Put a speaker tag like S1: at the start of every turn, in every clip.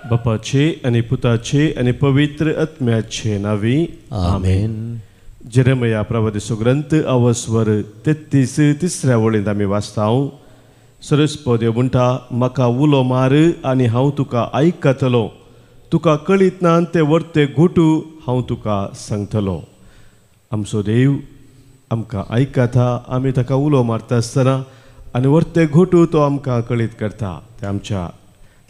S1: बापाचे आनी पुताचे आनी पवित्र आत्म्याचे नांवी
S2: आमेन.
S1: जेरेमया प्रवादीचो ग्रंथ अवस्वर 33 तिसऱ्या वळींत आमी वाचता. सरस्पत देव म्हणटा, म्हाका उलो मार आनी हांव तुका आयकतलो, तुका कळीत ना ते वर्ते घुटू हांव तुका सांगतलो. आमचो देव आमकां आयकता, आमी ताका उलो मारता आसतना आनी वर्ते घुटू तो आमकां कळीत करता. ते आमच्या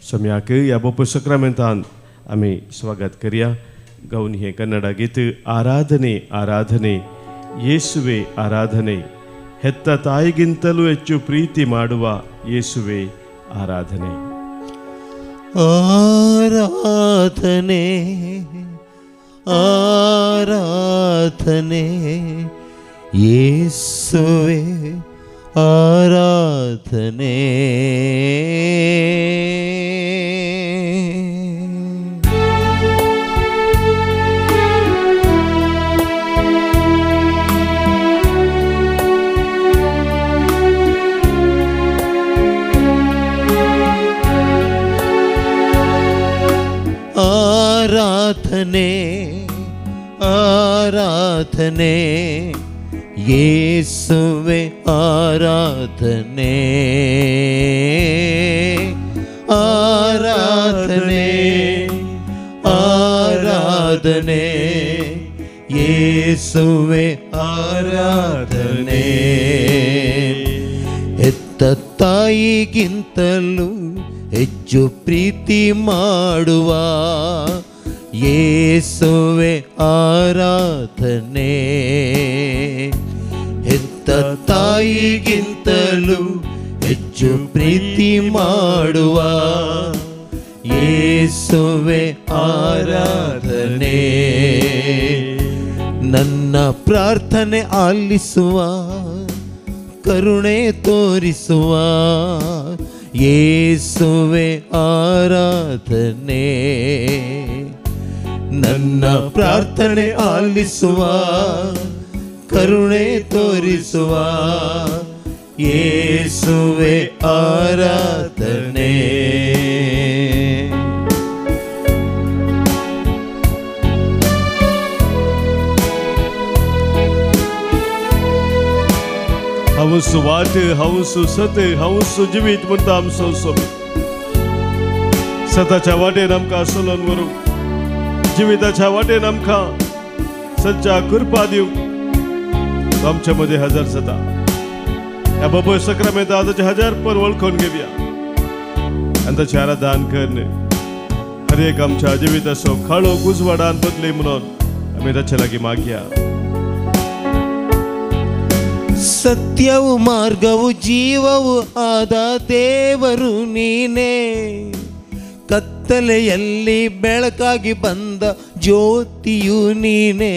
S1: सम्याक ह्या बोप सक्रामेंतान आमी स्वागत करया. गावन हें कन्नडा गीत आराधने आराधने ಯೇಸುವೆ ಆರಾಧನೆ, ಹೆತ್ತ ತಾಯಿಗಿಂತಲೂ ಹೆಚ್ಚು ಪ್ರೀತಿ ಮಾಡುವ ಯೇಸುವೆ ಆರಾಧನೆ.
S2: ಆರಾಧನೆ ಆರಾಧನೆ ಯೇಸುವೆ ಆರಾಧನೆ. ಆರಾಧನೆ ಆರಾಧನೆ ಯೇಸುವೆ ಆರಾಧನೆ. ಆರಾಧನೆ ಆರಾಧನೆ ಯೇಸುವೆ ಆರಾಧನೆ. ಹೆತ್ತ ತಾಯಿಗಿಂತಲೂ ಹೆಚ್ಚು ಪ್ರೀತಿ ಮಾಡುವ ಯೇಸುವೆ ಆರಾಧನೆ. ಹೆತ್ತ ತಾಯಿಗಿಂತಲೂ ಹೆಚ್ಚು ಪ್ರೀತಿ ಮಾಡುವ ಯೇಸುವೆ ಆರಾಧನೆ. ನನ್ನ ಪ್ರಾರ್ಥನೆ ಆಲಿಸುವ, ಕರುಣೆ ತೋರಿಸುವ ಯೇಸುವೆ ಆರಾಧನೆ. ನನ್ನ ಪ್ರಾರ್ಥನೆ ಆಲಿಸುವ, ಕರುಣೆ ತೋರಿಸುವ ಯೇಸುವೆ ಆರಾಧನೆ.
S1: हवसु वाट, हवसु सत, हवसु जिवीत म्हणटा आमचो स्वामी. सताच्या वाटेन आमकां चलोवन व्हरूं, जिविताच्या वाटेन आमकां सच्चा कृपा दिवं. आमच्या मदें हजर जाता. ह्या बाबय सक्रामेंता ताचे हजार पर वळखून घेवया आनी ताचें आराधन करून हर एक आमच्या जिविताचो काळो उजवाडान बदली म्हणून आमी ताचे लागीं मागया.
S2: ಸತ್ಯವು ಮಾರ್ಗವು ಜೀವವು ಆದ ದೇವರು ನೀನೇ, ಕತ್ತಲೆಯಲ್ಲಿ ಬೆಳಕಾಗಿ ಬಂದ ಜ್ಯೋತಿಯು ನೀನೇ.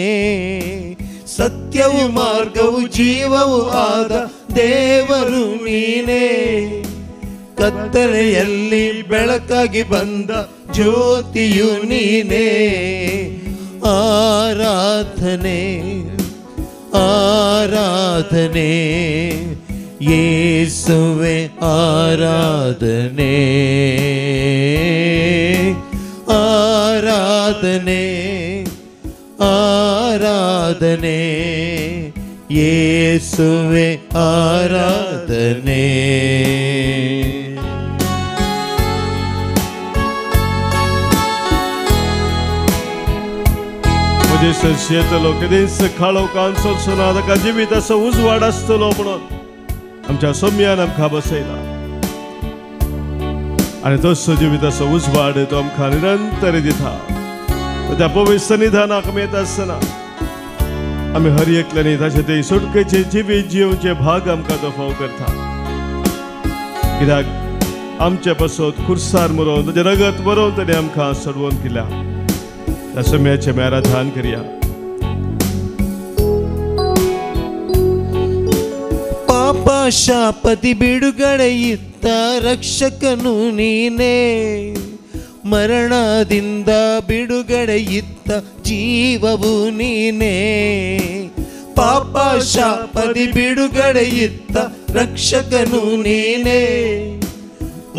S2: ಸತ್ಯವು ಮಾರ್ಗವು ಜೀವವು ಆದ ದೇವರು ನೀನೇ, ಕತ್ತಲೆಯಲ್ಲಿ ಬೆಳಕಾಗಿ ಬಂದ ಜ್ಯೋತಿಯು ನೀನೇ. ಆರಾಧನೆ ಆರಾಧನೆ ಯೇಸುವೆ ಆರಾಧನೆ. ಆರಾಧನೆ ಆರಾಧನೆ ಯೇಸುವೆ ಆರಾಧನೆ.
S1: येतलो केदींच काळो कान सोलसो ना, ताका जिविताचो उजवाड आसतलो म्हणून आमच्या सोम्यान आमकां बसयला आनी तसो जिविताचो उजवाड तो आमकां निरंतर दिता. त्या पवित्र सन्निधानाक आमी येता आसतना आमी हर एकल्यानी ताचे ते सुटकेचे जिवीत जिवचे भाग आमकां तो फाव करता. कित्याक आमचे पासत खुर्सार मरोवन ताचें रगत बरोवन ताणें आमकां सोडवून केल्या. त्या सोम्याचें आमी आराधन करया.
S2: ಪಾಪ ಶಾಪದಿ ಬಿಡುಗಡೆ ಇತ್ತ ರಕ್ಷಕನು ನೀನೇ, ಮರಣದಿಂದ ಬಿಡುಗಡೆ ಇತ್ತ ಜೀವವು ನೀನೇ. ಪಾಪ ಶಾಪದಿ ಬಿಡುಗಡೆ ಇತ್ತ ರಕ್ಷಕನು ನೀನೇ,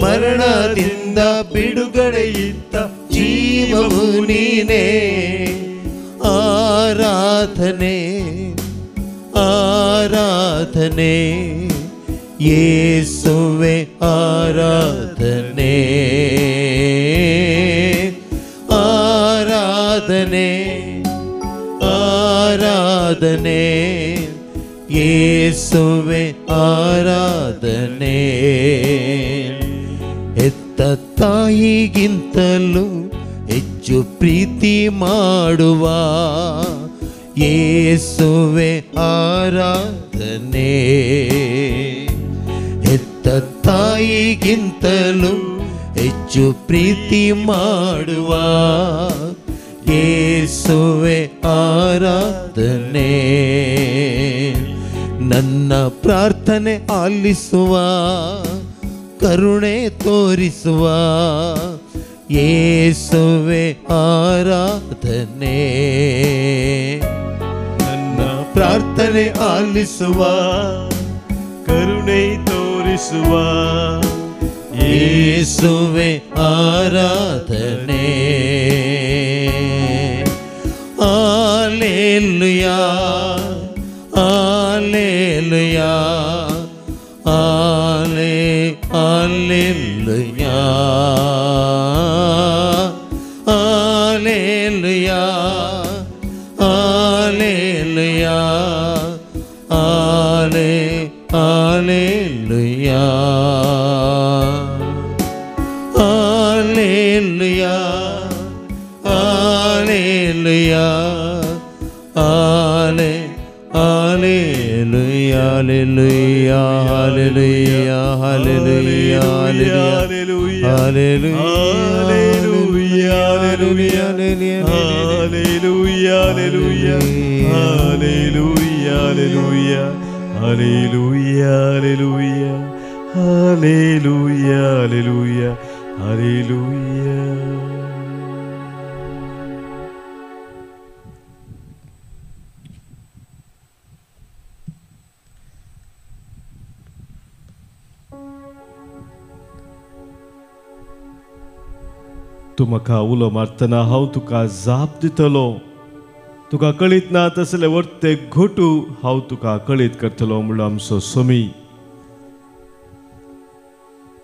S2: ಮರಣದಿಂದ ಬಿಡುಗಡೆಯಿತ್ತ ಜೀವವು ನೀನೇ. ಆರಾಧನೆ ಆರಾಧನೆ ಯೇಸುವೆ ಆರಾಧನೆ, ಆರಾಧನೆ ಆರಾಧನೆ ಯೇಸುವೆ ಆರಾಧನೆ. ಹೆತ್ತ ತಾಯಿಗಿಂತಲೂ ಹೆಚ್ಚು ಪ್ರೀತಿ ಮಾಡುವ ಯೇಸುವೆ ಆರಾಧನೆ, ಹೆತ್ತ ತಾಯಿಗಿಂತಲೂ ಹೆಚ್ಚು ಪ್ರೀತಿ ಮಾಡುವ ಯೇಸುವೆ ಆರಾಧನೆ. ನನ್ನ ಪ್ರಾರ್ಥನೆ ಆಲಿಸುವ ಕರುಣೆ ತೋರಿಸುವ ಯೇಸುವೆ ಆರಾಧನೆ,
S1: ನನ್ನ ಪ್ರಾರ್ಥನೆ ಆಲಿಸುವ ಕರುಣೆ ತೋರಿಸುವ
S2: ಯೇಸುವೆ ಆರಾಧನೆ. Hallelujah hallelujah ಹಾಲೆ hallelujah hallelujah hallelujah ಹಾಲೆ hallelujah hallelujah hallelujah ಹಾಲೆ hallelujah hallelujah hallelujah hallelujah hallelujah
S1: hallelujah hallelujah hallelujah hallelujah hallelujah hallelujah hallelujah hallelujah hallelujah. तूं म्हाका उलो मारतना हांव तुका जाप दितलो, तुका कळीत ना तसले वर्ते घोटू हांव तुका कळीत करतलो म्हणलो आमचो स्वामी.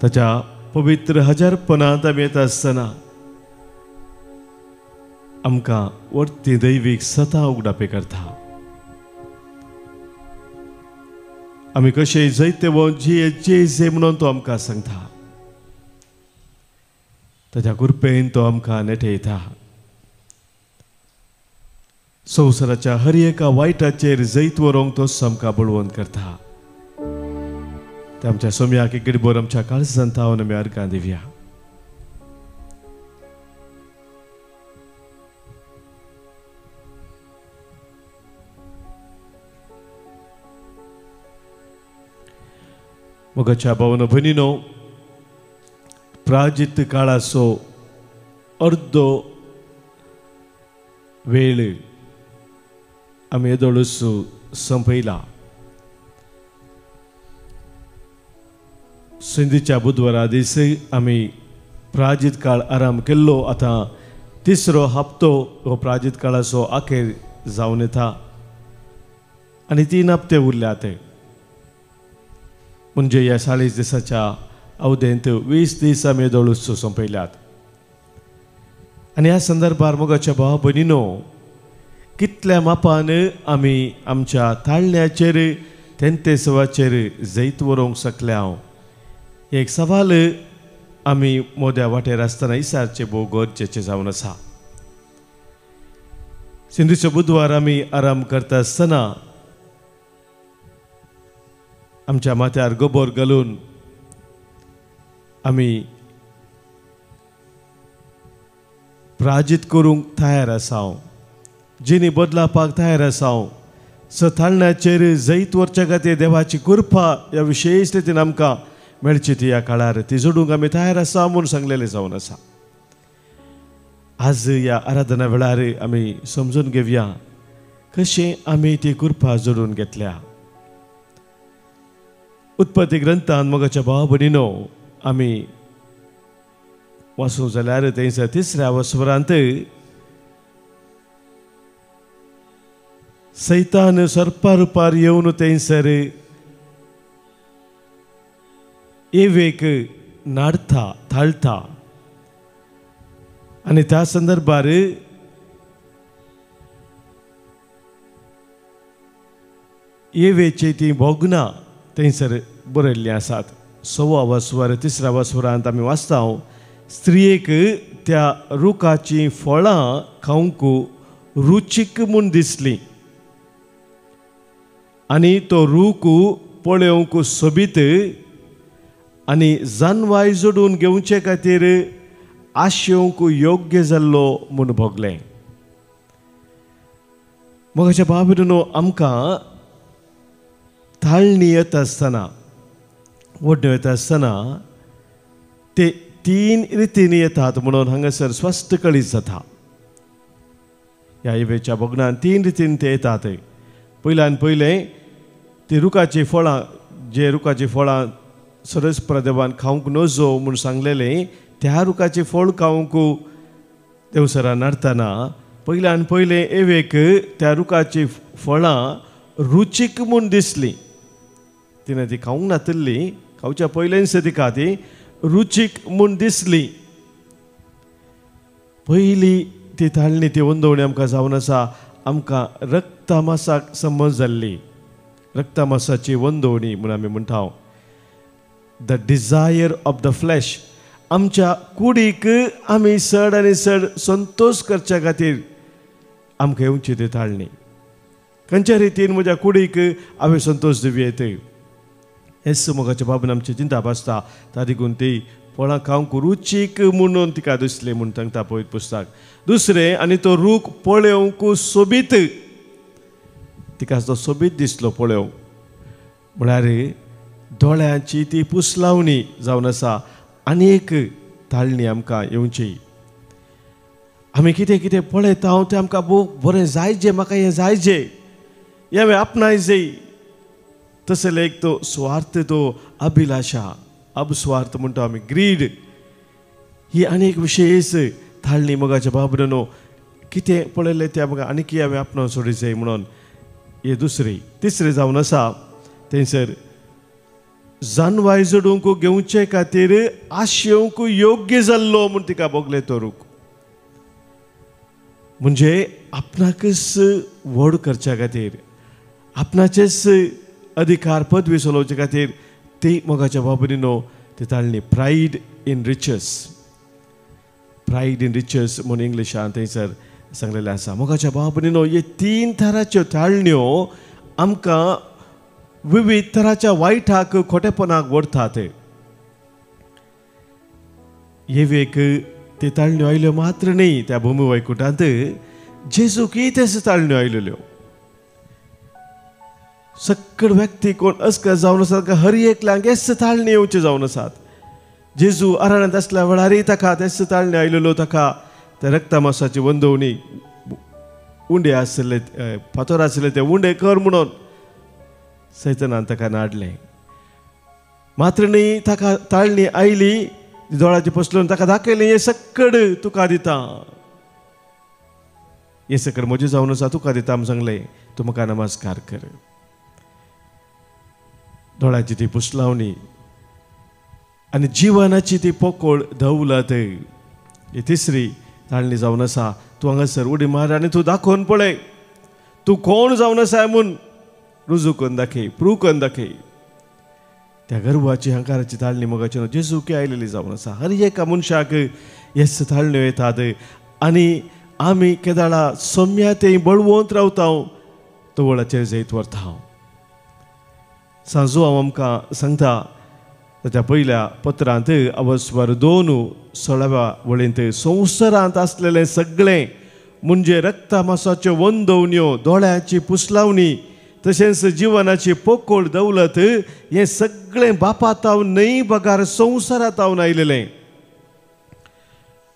S1: ताच्या पवित्र हजारपणांत आमी येता आसतना आमकां वर्ती दैवीक सता उगडापे करता. आमी कशें जैते वो जे जे जे म्हणून तो आमकां सांगता. ताच्या कृपेन तो आमकां नेटयता. संवसाराच्या हर एका वायटाचेर जैत व्हरूंक तो आमकां बळवंत करता. ते आमच्या सोम्याक एक गडबोर आमच्या काळजांत तावन आमी अर्गां दिवया. मोगाच्या भावनो भयणीनो, प्राजित काळाचो अर्दो वेळ आमी येदोळूच संपयला. संदीच्या बुधवारा दीस आमी प्राजित काळ आराम केल्लो. आतां तिसरो हप्तो हो प्राजित काळाचो अखेर जावन येता आनी 3 हप्ते उरल्यात. म्हणजे ह्या 40 दिसाच्या अवधेंत 20 दीस आमी येदोळूच सोंपयल्यात. आनी ह्या संदर्भार मोगाच्या भाव भयणीनो, कितल्या मापान आमी आमच्या ताळण्याचेर तेंतेसवाचेर जैत व्हरूंक शकल्या हांव एक सवाल आमी मोद्या वाटेर आसतना इसारचें भोव गरजेचें जावन आसा. सिंधूचो बुधवार आमी आराम करता आसतना आमच्या माथ्यार गोबोर घालून आमी प्राजीत करूंक तयार आसा, जिणी बदलापाक तयार आसा. सथाळण्याचेर जैत व्हरच्या खातीर देवाची कृपा ह्या विशेश रितीन आमकां मेळची ती ह्या काळार ती जोडूंक आमी तयार आसा म्हूण सांगलेलें जावन आसा. आज ह्या आराधना वेळार आमी समजून घेवया कशें आमी ती कृपा जोडून घेतल्या. उत्पत्ती ग्रंथान मोगाच्या भाव भयणीनो आमी वाचूंक जाल्यार थंयसर तिसऱ्या वस्वरांत सैतान सर्पा रुपार येवन थंयसर एवेक नाडता थाळटा आनी त्या संदर्भार एवेची ती भोगनां थंयसर बरयल्लीं आसात. सव्वा वस्वर तिसऱ्या वस्वरांत आमी वाचता, स्त्रियेक त्या रुखाचीं फळां खावंक रुचीक म्हूण दिसलीं आनी तो रूख पळोवंक सोबीत आनी जानवाय जोडून घेवचे खातीर आशेवंक योग्य जाल्लो म्हूण भोगलें. मोगाच्या भाव आमकां ताळणी येता आसतना, ओडण्यो येता आसतना ते तीन रितींनी येतात म्हणून हांगासर स्पश्ट कळीत जाता. ह्या इवेच्या भोगणान तीन रितीन ते येतात. पयल्यान पयलें ती रुखाचीं फळां, जे रुखाचीं फळां सरस प्रदेवान खावंक नजो म्हूण सांगलेलें त्या रुखाचें फळ खावंक देवसरान नाडतना पयल्यान पयलें एवेक त्या रुखाचीं फळां रुचीक म्हूण दिसलीं. तिणें ती खावंक नातिल्ली, खावच्या पयलेंच तिका ती रुचीक म्हूण दिसली. पयली ती ताळणी ती वंदवणी आमकां जावन आसा आमकां रक्तमासाक संबंद जाल्ली, रक्तमासाची वंदवणी म्हूण आमी म्हणटा. The desire of the flesh, आमच्या कुडीक आमी चड आनी चड संतोश करच्या खातीर आमकां येवची ती ताळणी. खंयच्या रितीन म्हज्या कुडीक हांवें संतोश दिवं येत हेच मोगाच्या बाबून आमची चिंता आसता. ता देखून ती फळां खावंक रुचीक म्हणून तिका दिसली म्हूण सांगता पवित्र पुस्तक. दुसरें, आनी तो रूख पळोवंक सोबीत, तिका तो सोबीत दिसलो पळोवंक, म्हळ्यार दोळ्यांची ती पुसलावणी जावन आसा. आनी एक ताळणी आमकां येवची, आमी कितें कितें पळयता तें आमकां बरें जायजे, म्हाका हें जायजे, हें हांवें आपणाय जाय. तसले एक तो स्वार्थ, तो अभिलाशा, अबस्वार्थ म्हणटा आमी, ग्रीड, ही आनी एक विशेष ताळणी मोगाच्या बाबरानो कितें पळयलें तें आमकां आनीक हांवें आपणावन सोडी जाय म्हणून हे दुसरी. तिसरें जावन आसा थंयसर जानवाय जोडूंक घेवचे खातीर आशेवंक योग्य जाल्लो म्हूण तिका भोगलें तो रूख. म्हणजे आपणाकच व्हड करच्या खातीर, आपणाचेच अधिकार पदवी चलोवचे खातीर ती मोगाच्या बाबरीनो ती ताळणी pride in riches, pride in riches म्हूण इंग्लिशान थंयसर सांगलेलें आसा. मोगाच्या बाबरीनो हे तीन थराच्यो ताळण्यो आमकां विविध तराच्या वायटाक, खोटेपणाक व्हरतात. एवेक ते ताळण्यो आयल्यो मात्र न्ही त्या भूमी वैकुटांत, जेजूकय तेच ताळण्यो आयलेल्यो. सक्कड व्यक्ती कोण अस्कर जावन आसात हर एकल्यांक हेच ताळणी येवचे जावन आसात. जेजू अरण्यांत आसल्या वेळारय ताका तेच ताळणी आयलेलो, ताका त्या रक्तमासाची वंदवणी, उंडे आसले, फातर आसले ते उंडे कर म्हणून सैतानान ताका नाडलें. मात्र न्ही ताका ताळणी आयली, दोळाची पसलून ताका दाखयलें, हें सक्कड तुका दिता, हें सक्कड म्हजें जावन आसा, तुका दिता म्हूण सांगलें, तूं म्हाका नमस्कार कर. दोळ्याची ती पुसलावणी आनी जिवनाची ती पोकोळ दौलत, ही तिसरी ताळणी जावन आसा. तूं हांगासर उडी मार आनी तूं दाखोवन पळय तूं कोण जावन आसा म्हूण रुजू करून दाखय, प्रूव करून दाखय. त्या गर्वाची, हंकाराची ताळणी मोगाची जेजूकी आयलेली जावन आसा. हर एका मनशाक येस ताळण्यो येतात आनी आमी केदाळा सोम्या ते बळवंत रावता, तवळाचेर जैत व्हरता. सांजू हांव आमकां सांगता ताच्या पयल्या पत्रांत अवस्वर 2:16 वळींत, संवसारांत आसलेलें सगळें म्हणजे रक्तमासाच्यो वंदवण्यो, दोळ्यांची पुसलावणी, तशेंच जिवनाची पोकोळ दौलत, हें सगळें बापातावन न्हय बगार संवसारांत आयलेलें.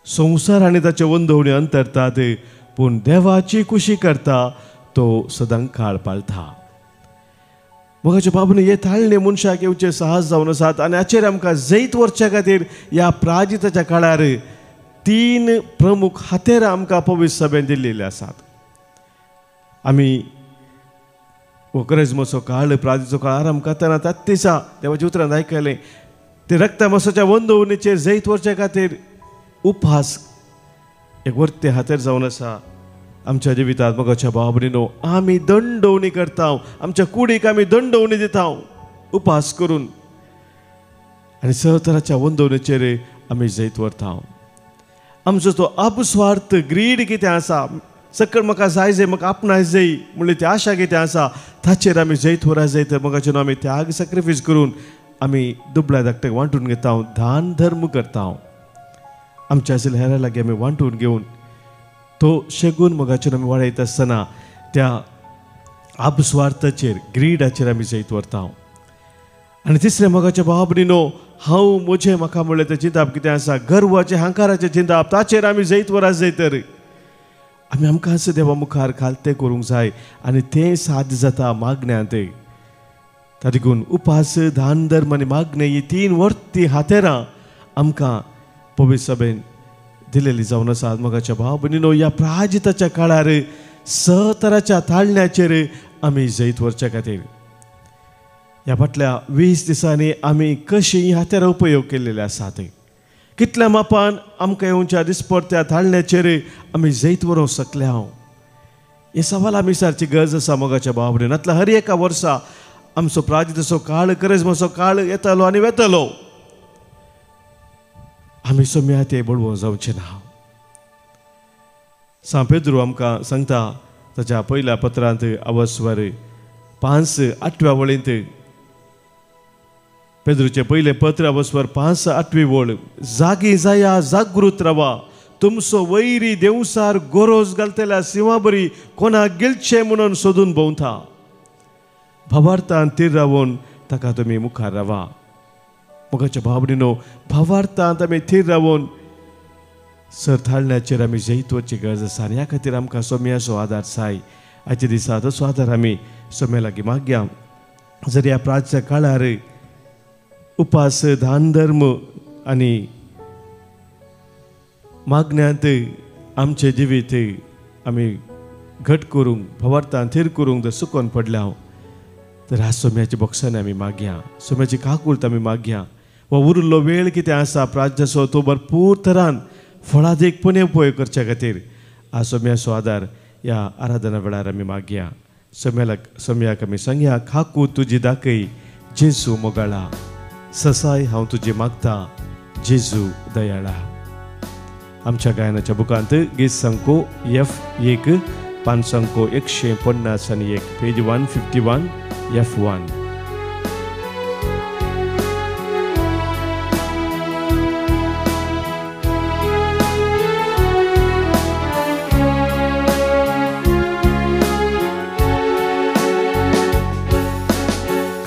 S1: संवसार आनी ताच्यो वंदवण्यो अंतरतात, पूण देवाची खुशी करता तो सदां काळ पाळता. मोगाच्या बाबून हे थाळणे मनशाक येवचें साहस जावन आसात आनी हाचेर आमकां जैत व्हरच्या खातीर ह्या प्राजिताच्या काळार 3 प्रमुख हातेरां आमकां पवित्र सभेन दिल्लेली आसात. आमी हो करेजमाचो काळ प्राजिचो काळ आराम करतना त्याच दिसा देवाच्या उतरान आयकलें ते रक्तमासाच्या वंदवणीचेर जैत व्हरच्या खातीर उपहास एक वर्ते हातेर जावन आसा. आमच्या जिवितांत मोगाच्या भाव-भयणीनो आमी दंडवणी करता, आमच्या कुडीक आमी दंडवणी दिता उपास करून आनी सहतराच्या वंदवणीचेर आमी जैत व्हरता. आमचो तो अपस्वार्थ ग्रीड कितें आसा, सकळ म्हाका जाय जाय म्हाका आपणाय जाय म्हणल्यार ती आशा कितें आसा ताचेर आमी जैत व्हरा जाय. तर मोगाचे आमी त्याग सॅक्रिफायस करून आमी दुबळ्या धाकट्याक वांटून घेता, दान धर्म करता. आमच्या आशिल्ल्या हेरां लागीं आमी वांटून घेवन तो शेगून मोगाचेर आमी वाडयता आसतना त्या अपस्वार्थाचेर ग्रीडाचेर आमी जैत व्हरता. आनी तिसरें मोगाच्या भाव-भयणीनो हांव म्हजें म्हाका म्हणलें तें चिंताप कितें आसा, गर्वाचें हांकाराचें चिंताप ताचेर आमी जैत व्हरा जाय. तर आमी आमकांच देवा मुखार खालतें करूंक जाय आनी तें साध्य जाता मागण्यांत. ताका लागून उपास दान धर्म आनी मागणें ही 3 वर्ती हातेरां आमकां पवित्र सभेन दिलेली जावन आसा. मोगाच्या भाव-भयणीनो ह्या प्राजिताच्या काळार 6 तराच्या ताळण्याचेर आमी जैत व्हरच्या खातीर ह्या फाटल्या 20 दिसांनी आमी कशी ही हातेरां उपयोग केल्ले आसात, कितल्या मापान आमकां येवच्या दिसपडत्या ताळण्याचेर आमी जैत व्हरूंक शकले हांव हे सवाल आमी विचारची गरज आसा. मोगाच्या भाव-भयणीनो नातल्या हर एका वर्सा आमचो प्राजिताचो काळ करेजमाचो काळ येतालो आनी वेतालो, आमी सोम्या ते बळवो जावचें ना. सांत पेद्रू आमकां सांगता ताच्या पयल्या पत्रांत अवस्वर 5 8व्या वळींत, पेद्रूचें पयलें पत्र अवस्वर 5 8वी वळ, जागी जाया जागृत रावा, तुमचो वैरी देवसार गोरोज घालतल्या सिंवा बरी कोणाक गिळचें म्हणून सोदून भोंवता, भावार्थान थीर रावून ताका तुमी मुखार रावा. मोगाच्या भाव-भयणीनो भावार्थांत आमी थीर रावून सर थाळण्याचेर आमी जैत वचची गरज आसा आनी ह्या खातीर आमकां सोम्याचो आदार जाय. आयच्या दिसा तसो आदार आमी सोम्या लागीं मागया. जर ह्या प्राच्या काळार उपास दान धर्म आनी मागण्यांत आमचें जिवीत आमी घट करूंक भावार्थान थीर करूंक जर सुकोन पडल्या तर ह्या सोम्याच्या बोक्सांनी आमी मागया, सोम्याची काकूळत आमी मागया. वा उरिल्लो वेळ कितें आसा प्राज्याचो तो भरपूर तरान फळादीकपणे उपयोग करच्या खातीर हा सोम्याचो आदार ह्या आराधना वेळार आमी मागया. सोम्याक आमी सांगया, काकू तुजी दाखय जेजू मोगाळा, ससाय हांव तुजी मागता जेजू दयाळा. आमच्या गायनाच्या बुकांत गीत संको F1 पांच 151, पेज 151 F1.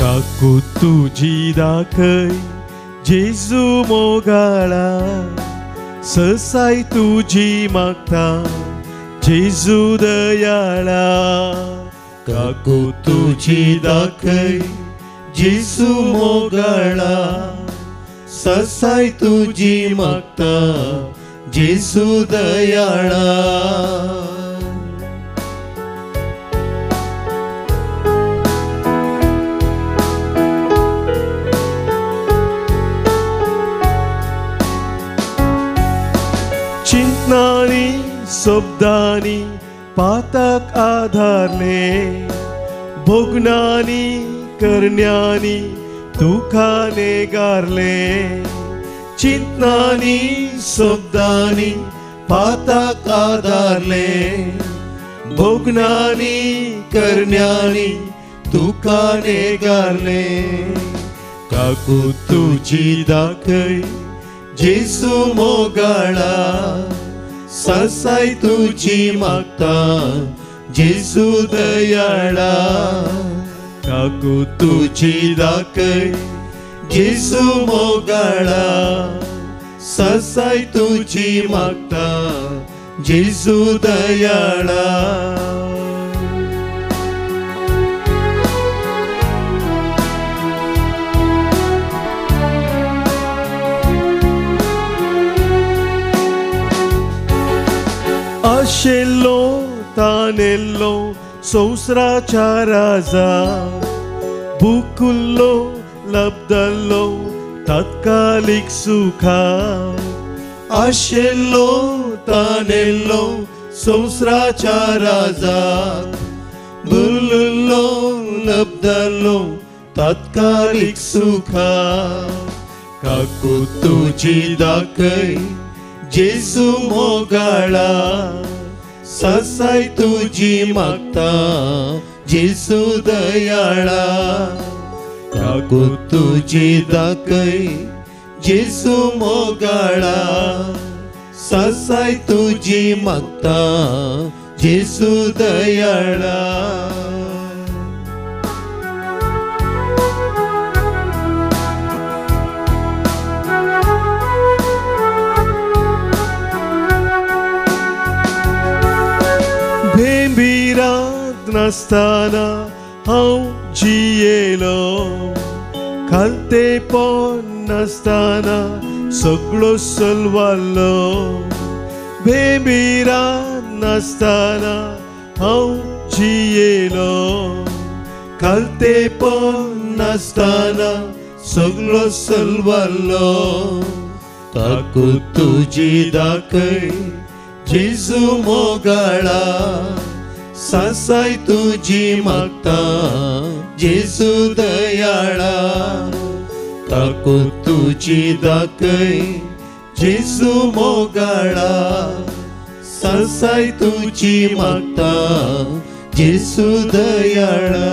S1: काकू तुजी दाखय जेजू मोगाळा, ससाय तुजी मागता जेजू दयाळा.
S2: काकू तुजी दाखय जेजू मोगाळा, ससाय तुजी मागता जेजू दयाळा.
S1: चिंतनानी शब्दानी पातक आधारले, भोगनानी करण्यानी दुखाने गारले.
S2: चिंतनानी शब्दानी पातक आधारले, भोगनानी करण्यानी दुखाने गारले. काकू तुजी दाखय जेजू मोगाळा, ससाय तुजी मागता जेजू दयाळा. काकू तुजी दाखय जेजू मोगाळा, ससाय तुजी मागता जेजू दयाळा.
S1: आशिल्लो तानेल्लो संवसाराच्या राजा बुकुल्लो लब्दल्लो तात्कालीक सुखा
S2: आशिल्लो तानेल्लो संवसाराच्या राजा बुलुल्लो लब्दल्लो तात्कालीक सुखा काकू तुजी दाखय जेजू मोगाळा सासाय तुजी मागता जेजू दयाळा काकू तुजी दाखय जेजू मोगाळा सासाय तुजी मागता जेजू दयाळा.
S1: भेंभिरात नासतना हांव जियेलो खालतेपण नासतना सगळो सलवालो भेंभिरात नासतना हांव जियेलो
S2: खालतेपण नासतना सगळो सलवालो काकू तुजी दाखय जेजू मोगाळा सासाय तुजी मागता जेजू दयाळा काकू तुजी दाखय जेजू मोगाळा सासाय तुजी मागता जेजू दयाळा.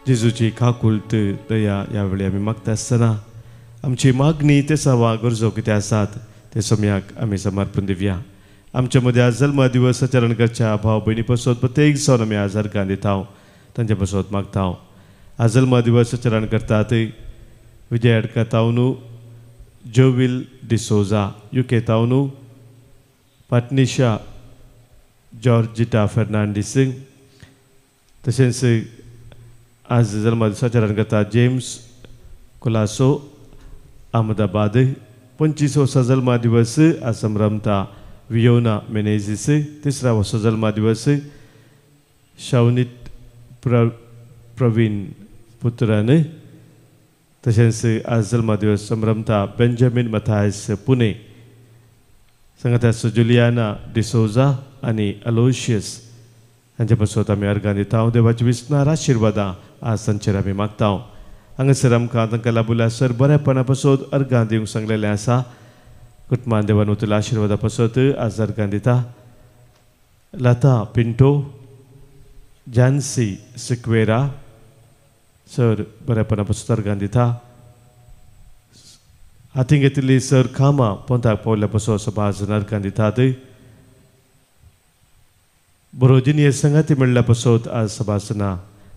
S1: जेजूची काकुळट दया ह्या वेळी आमी मागता आसतना आमची मागणी ते सवा गरजो कितें आसात ते सोम्याक आमी समर्पण दिवया. आमच्या मदें आज जल्म दिवस आचरण करच्या भाव भयणी पसत प्रत्येक जावन आमी आज अर्गां दिता तांचे पसत मागता. आज जल्म दिवस आचरण करतात विजय अडका तावनू जोवील डिसोजा युके तावनू पाटनिशा जॉर्जिटा फेर्नांडीस तशेंच आज जल्म दिवस आचरण करतात जेम्स कुलासो अहमदाबाद 25 वर्सां जल्मा दिवस आज संभ्रमता वियोना मेनेजीस 3 वर्सा जल्मा दिवस शावनीत प्रवीण पुत्रन तशेंच आज जल्मा दिवस संभ्रमता बेंजामीन मथायस पुणे संगत जुलियाना डिसोजा आनी अलोशियस हांचे पासत आमी अर्गां दिता. देवाची विस्नार आशिर्वादां आज तांचेर आमी मागता. हांगासर आमकां तांकां लाबुल्या सर बरेपणा पासत अर्गां दिवंक सांगलेलें आसा. कुटुंबान देवान वतल्या आशिर्वादा पासत आज अर्गां दिता लता पिंटो जानसी सिक्वेरा सर बरेपणा पासत अर्गां दिता. हातीं घेतिल्ली सर कामां पोंताक पावल्या पासत सभाज अर्गां दितात. बरो जिनीय संगाती मेळ्ळ्या पासत आज सभासना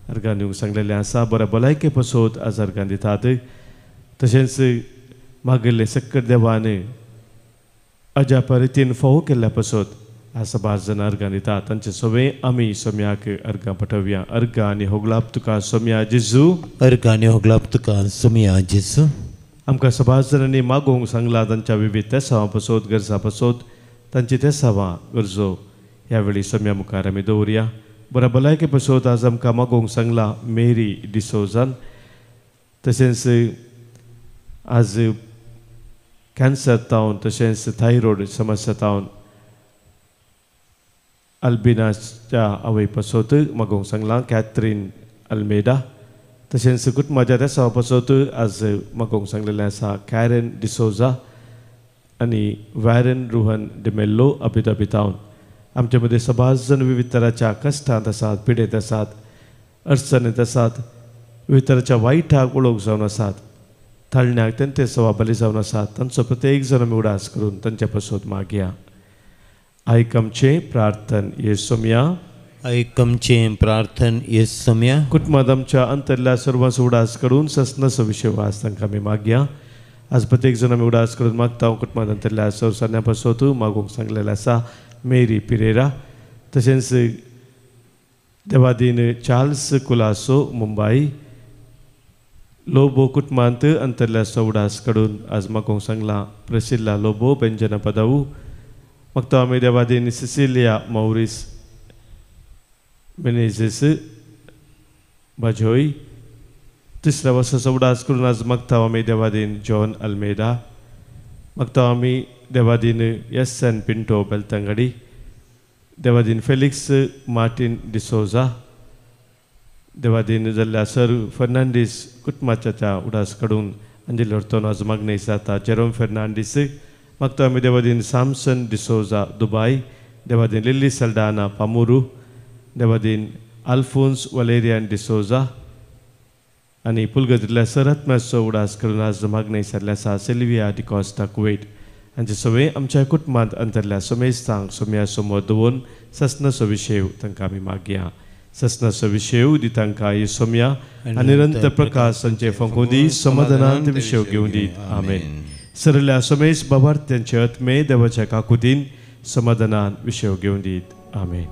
S1: अर्गां दिवंक सांगलेलें आसा. बऱ्या भलायके पासत आज अर्गां दितात. तशेंच मागिल्ले सक्कर देवान अजापा रितीन फावो केल्ल्या पासत आज सभास जाण अर्गां दितात. तांचे सगळे आमी सोम्याक अर्गां पठोवया. अर्गां आनी होगलाप तुका सोम्या जेजू.
S2: अर्गां आनी होगलाप तुका सोम्या जेजू.
S1: आमकां सभास जाणांनी मागोवंक सांगला तांच्या विविध तेसांवां पासत गरजां पासत तांची तेसांवां गरजो ह्या वेळी सोम्या मुखार आमी दवरया. बऱ्या भलायके पासत आज आमकां मागोवंक सांगला मेरी डिसोजान तशेंच आज कॅन्सर तावन तशेंच थायरोड समस्या तावन अल्बिनाच्या आवय पासत मागोवंक सांगलां कॅथरीन अल्मेडा तशेंच कुटुंबाच्या तेसांवा पासत आज मागोवंक सांगलेलें आसा कॅरन डिसोजा आनी वॅरन रोहन डिमेल्लो अबिदाबी तावन. आमचे मदें सभास जण विविध तराच्या कश्टांत आसात, पिडेंत आसात, अडचणीत आसात, विविध तराच्या वायटाक ओळख जावन आसात, ताळण्याक तेंते सवाबली जावन आसात. तांचो प्रत्येक जण आमी उडास करून तांचे पासत मागया. आयक आमचें प्रार्थन येसोम्या.
S2: आयक आमचें प्रार्थन येसोम्या.
S1: कुटुंबांत आमच्या अंतरल्या सर्वांचो उडास करून ससनसो विश्वास तांकां आमी मागया. आज प्रत्येक जण आमी उडास करून मागता. कुटुंबांत अंतरल्या संवसारण्या पासत मागूंक सांगलेलें आसा मेरी पिरेरा तशेंच देवादीन चार्ल्स कुलासो मुंबई लोबो कुटुंबांत अंतरल्या सवडास कडून आज मागोंक सांगलां प्रसिल्ला लोबो बेंजना पदाऊ मागता आमी देवादीन सिसिलिया मौरीस मेनेझीस बाजोय तिसऱ्या वर्साचो उडास करून आज मागता आमी देवादीन जॉन अल्मेदा मागता आमी देवादीन एस एन पिंटो बेलतंगडी देवादीन फेलिक्स मार्टीन डिसोजा देवादीन जाल्ल्या सर फर्नांडीस कुटुंबाच्या उडास कडून अंजली हरतोन आज मागणी जाता जेरोम फर्नांडीस मागता आमी देवादीन सामसन डिसोजा दुबाय देवादीन लिली सल्डाना पामुरू देवादीन अल्फोन्स वलेरियन डिसोजा आनी पुलगदिल्ल्या सर आत्म्याचो उडास करून आज मागणी सारल्या आसा सिल्विया डिकॉस्टा कुवेट हांचे सगळे आमच्या कुटुंबांत अंतरल्या समेस्तांक सोम्या समोर दवरून ससनाचो विशेव तांकां आमी मागया ससनाचो विशेव दी तांकां ही सोम्या आनी निरंतर प्रकाश तांचे फंकूं दी समाधानांत विशेव घेवं दीत आमेन. सरल्या समेस बाबार्थ्यांचे आत्मे देवाच्या काकुतीन समाधानान विशेव घेवं दीत आमेन.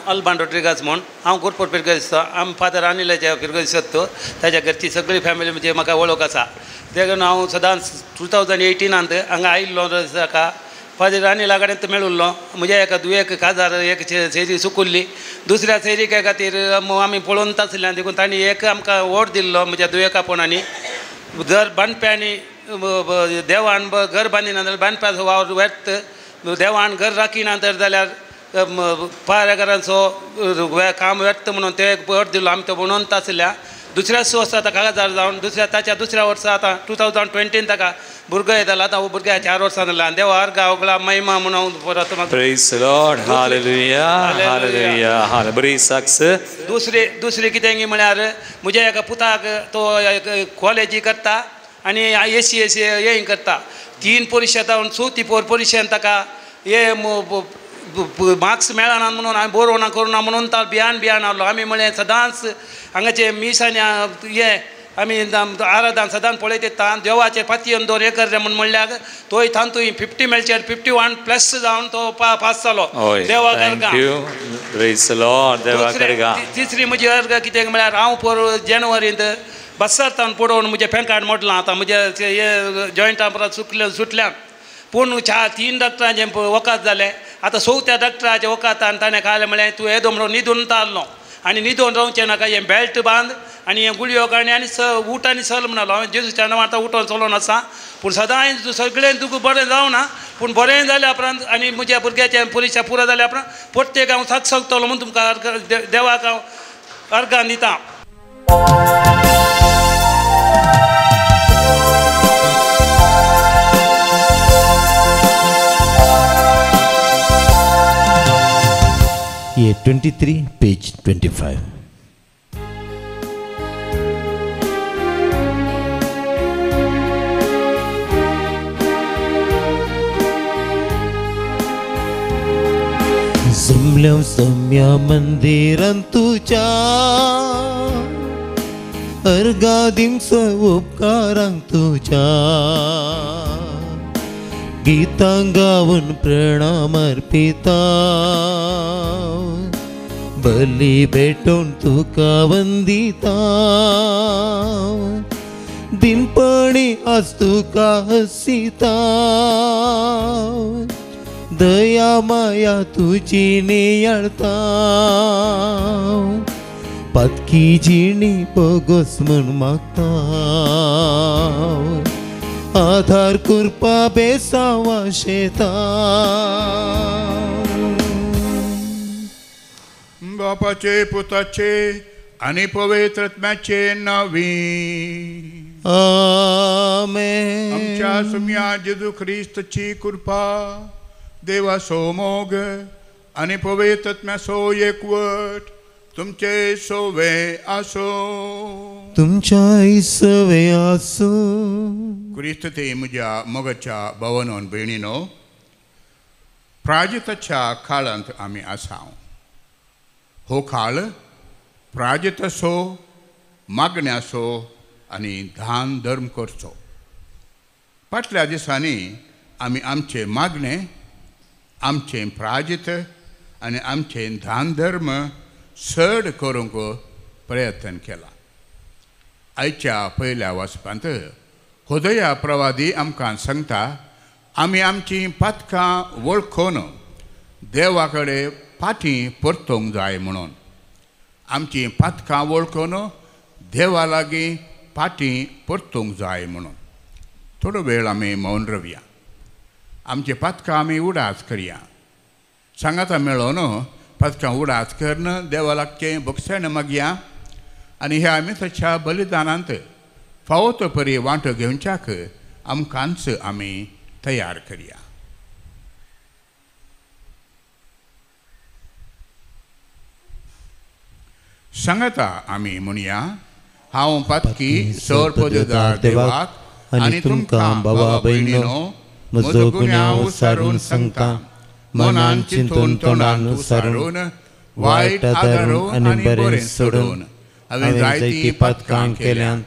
S3: अल्बान रोड्रिगास म्हूण हांव गोरपोर फिरगज आम फादर अनिलाच्या फिरगज सोदतो ताच्या घरची सगळी फॅमिली म्हणजे म्हाका वळख आसा देखून हांव सदांच 2018 हांगा आयिल्लो ताका फादर अनिला कडेन मेळिल्लो म्हज्या एका दुयेक काजार एक सैरी सुकुल्ली दुसऱ्या सैरिके खातीर आमी पळोवन आसल्या देखून तांणी एक आमकां वोट दिल्लो म्हज्या दुयेकापणांनी जर बांदप्यांनी देवान घर बांदिना जाल्यार बांदप्याचो वावर व्यर्थ देवान घर राखिना तर जाल्यार पाराघरांचो काम व्यर्थ म्हणून ते एक वोट दिलो आमी तो म्हणून आसल्या दुसऱ्याच वर्सा ताका काजार जावन दुसऱ्या ताच्या दुसऱ्या वर्सा आतां 2020 ताका भुरगो येतालो आतां हो भुरग्या 4 वर्सां जाल्या आनी देवा अर्गा होगळा महिमा म्हणून परत
S4: प्रेज लॉर्ड हालेलुया हालेलुया हाले बरी साक्ष.
S3: दुसरी दुसरी कितें म्हळ्यार म्हज्या एका पुताक तो कॉलेजी करता आनी एसी एसी हें करता 3 परिक्षा जावन चवथी परिक्षेन ताका हे मार्क्स मेळना म्हणून हांवें बरोवना करुना म्हणून तो भियान भियान आहलो आमी म्हळें सदांच हांगाचे मीस आनी हें आमी आराधन सदांच पळयत येता देवाचेर पातयेन दवर हें कर म्हूण म्हणल्यार तोय तातूंत 50 मेळचे 51 प्लस जावन तो पास जालो देवाक अर्गां. तिसरी म्हजी अर्ग कितें म्हळ्यार हांव पोर जानेवारींत बस्सार तावन पडोवन म्हजें पॅन कार्ड मोडलां आतां म्हजें हे जॉयंटां परत सुकले सुटल्यान पूण 3 डॉक्टरांचें वखद जालें आतां चवथ्या डॉक्टराचें वखद आनी ताणें खालें म्हळें तूं येदो म्हणून न्हिदून ताल्लो आनी न्हिदून रावचें नाका हें बेल्ट बांद आनी हें गुळयो काडली आनी स उठ आनी चल म्हणालो हांवें जेजूच्या नांवान आतां उठोन चलोन आसा पूण सदांय सगळें तुका बरें जावना पूण बरें जाल्या उपरांत आनी म्हज्या भुरग्याचें परिक्षा पुरो जाल्या उपरांत प्रत्येक हांव साथ शकतलो म्हूण तुमकां देवाक हांव अर्गां दिता.
S2: Year 23, page 25. जमल्या सम्या मंदिरांत तुज्या अर्गा दिवस उपकारांक तुज्या गीतां गावन प्रणाम अर्पिता बली भेटोवन तुका वंदिता दिनपणी आज तुका हसिता दया माया तुजी नियाळता पातकी जिणी बोगस म्हूण मागता आधार कुरपा बेसावा शेता.
S5: बापाचे पुताचे आनी पवित्र आत्म्याचे नांवी
S2: आमेन.
S5: आमच्या सुम्या जेजू ख्रिस्तची कृपा, देवाचो मोग आनी पवित्र आत्म्याचो एकवट तुमचे सोवे आसूं.
S2: तुमच्या सवे आसूं.
S5: क्रिस्त ते म्हज्या मोगाच्या भावानो भयणीनो, प्राजिताच्या काळांत आमी आसा. हो काळ प्राजिताचो, मागण्याचो आनी दान धर्म करचो. फाटल्या दिसांनी आमी आमचे मागणे, आमचें प्राजित आनी आमचें दान धर्म चड करूंक प्रयत्न केला. आयच्या पयल्या वाचपांत होदया प्रवादी आमकां सांगता, आमी आमचीं पातकां वळखून देवा कडेन फाटीं परतूंक जाय म्हणून. आमचीं पातकां वळखून देवा लागीं फाटीं परतूंक जाय म्हणून. थोडो वेळ आमी मौन रवया, आमचीं पातकां आमी उडास करया. सांगाता मेळोन पातकां उडास करून देवा लागचें बक्षण मागया आनी ह्या मिसाच्या बलिदानांत फावो तो परी वांटो घेवच्याक आमकांच आमी तयार करया. सांगाता आमी म्हणया, हांव पातकी सर पददार देवाक आनी तुमकां बाबा भयणीनो
S2: म्हजो गुन्यांव सारून सांगता. मनान चिंतून तोंडान सारून वायट आदारून आनी बरें सोडून हांवें जायतीं पातकां केल्यांत.